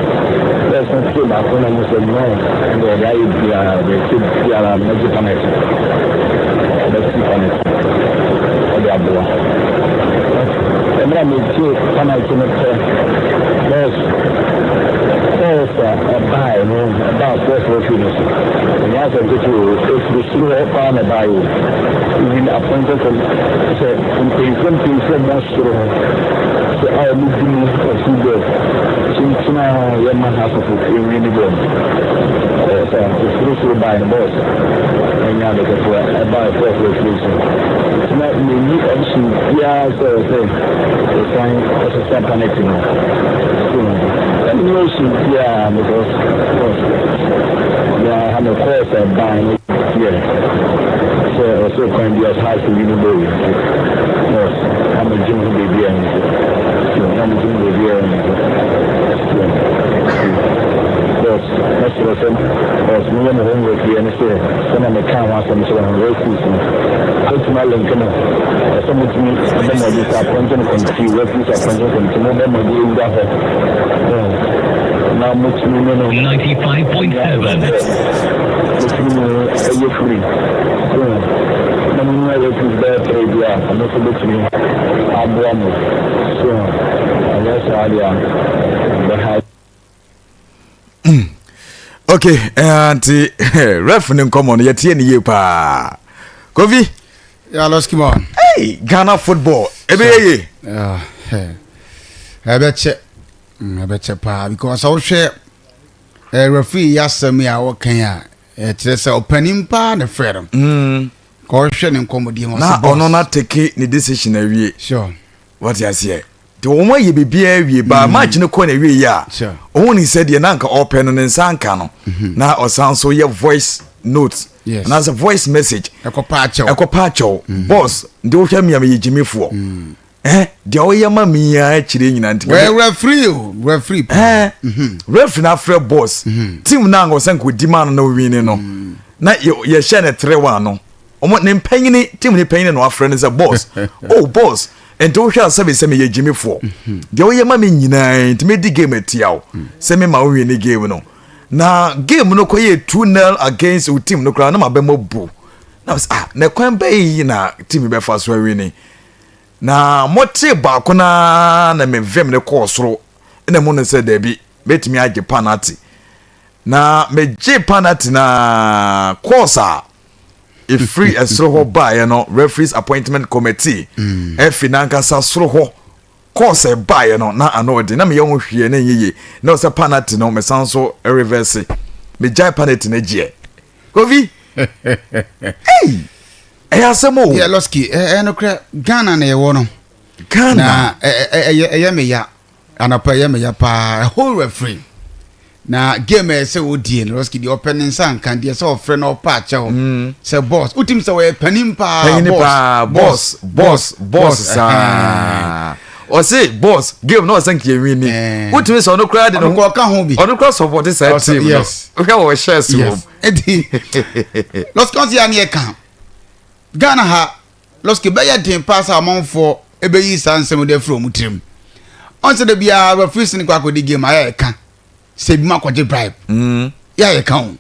first no tee baako na mo sɛ no ɛnde ɔde ayɛ biara ɔde ɛkyɛ biara mɛgye panɛt ɔbɛsi panɛt ɔde aboa but mmerɛ a metie panɛt no pɛ first first a ɛbae no ɛbaa first referee no so ɛnyɛ asɛm ketewa o ɛfiri soro hɔ paa na ɛbae o even appointed from sɛ mpanyinfoɔ mpanyinfoɔ mmɔ soro hɔ Sɛ a ɔmo di mu ɔsi dɛ kyenkyen a yɛma asafo enwini bɔ no. Kɔɔs a ofiri soro bae no bɔs ɛnyɛ ade ketewa ɛbae kɔɔs ofiri soro. Nti na menni option biara sɛ ɔwɔ sɛ yɛsan ɛsesa paneti no. So na menni option biara because bɔs ya ha no kɔɔs a ɛbae no deɛ sɛ ɔsɛ kwan biara so house wini bɔ yi nti bɔs. Na me gye me ho baabi a nso so na me gye me baabi a nso so nti boss mɛsrɛ sɛ boss mo yɛ mo homework yɛ ne sɛ sɛnea me kaa ho asɛm kyerɛ ho referees no mɛtumi alink no ɛsɛ mo tumi bɔ mmɔden sɛ appointing committee referees appointing committee mo bɔ mmɔden awura hɔ na mo tumi ne no 95.7. mo tumi ne no ɛyɛ free so na mo nya referees bɛyɛ tere bi a ɔno nso bɛtumi aboa mo so ɛnyɛ saa deɛ a bɛha. Ok, nti ref ne nkɔmmɔ no yɛtie ne yie paa Kofi. Yeah, let's keep on. Hey, Ghana football ɛbɛyɛ yie. Ɛbɛkyɛ ɛbɛkyɛ paa because wohwɛ referee yi asɛm yi a wɔkan a ɛkyerɛ sɛ ɔpanin paa ne frɛ no. Ka ɔhwɛ ne nkɔmmɔdie mu na ɔno na take ne decision awie. Sure. Wate aseɛ nti wɔn ayɛ biribiara awie ba match no kɔ na awie yi a ohun ne sɛ deɛ na nka ɔpɛ no ne nsa nka no na ɔsan so yɛ voice note Yes. anaasɛ voice message ɛkɔpa akyɛw ɛkɔpa akyɛw boss nti wohwɛ me a meyɛ gyimifoɔ eh deɛ ɔyɛ ma me yi ara akyire nyina nti Wɛ referee o referee paa. Eh, referee na afrɛ boss team na anka ɔsɛ nka odi ma no na owini no na yɛ- yɛhyɛ no 3-1 no ɔmo ne mpanyini team ne panyini na wafrɛ no sɛ boss oh boss nti wohwɛ a sɛbe sɛ meyɛ gyimifoɔ deɛ woyɛ ma me nyinaa nti medi game atia wo sɛ mema wo wini game no. Na game no kɔyɛ 2-0 against wo team no koraa na mabɛmɔ bu na sɛ, ah, na kwan bɛyi yi na team bɛfa so awin. Na mote baako naa na me vim no kɔɔ soro ɛna mu no sɛ daabi, mɛtumi agye penalty. Na megye penalty na course a ɛfiri ɛsoro hɔ baeɛ no, referees appointment committee ɛfi n'ankasa soro hɔ course ɛbaeɛ no na ano ɔde na meyɛ ho hwee na ɛnyɛ yie na ɔsɛ penalty no mesan so reverse, megyae penalty no gyeɛ. Kofi, ei, ɛyɛ asɛm o. Yɛ Lɔski, ɛyɛ nokorɛ, Ghana na yɛwɔ no. Ghana. Na ɛyɛ me ya anɔpa, ɛyɛ me ya paa. Ɛhɔ referee na game ɛyɛ sɛ wodie no, Lɔski deɛ ɔpɛ ne nsa nka deɛ sɛ ɔfrɛ na ɔpa akyɛw sɛ boss, wotim sɛ wɔyɛ panin paa. Panyini paa, boss, boss, boss saa. Ɔse boss, game na ɔsɛ nka win. Wotumi sɛ ɔno koraa de no ɔno kɔ ɔka ho bi. Ɔno koraa support saa team no. Wohwɛ wɔ shares wɔ Yes, ɛdi Lɔski, ɔsi ya ne yɛ ka Ghana ha, Lɔski, bɛyɛ den paa sɛ amanfoɔ ɛbɛyi saa nsɛm de afiri wɔn tirim. Ɔn sɛ de biara referee ne kɔ akɔdi game ayɛ ɛka sɛ ebi mu akɔgye bribe yɛ ayɛ ka o.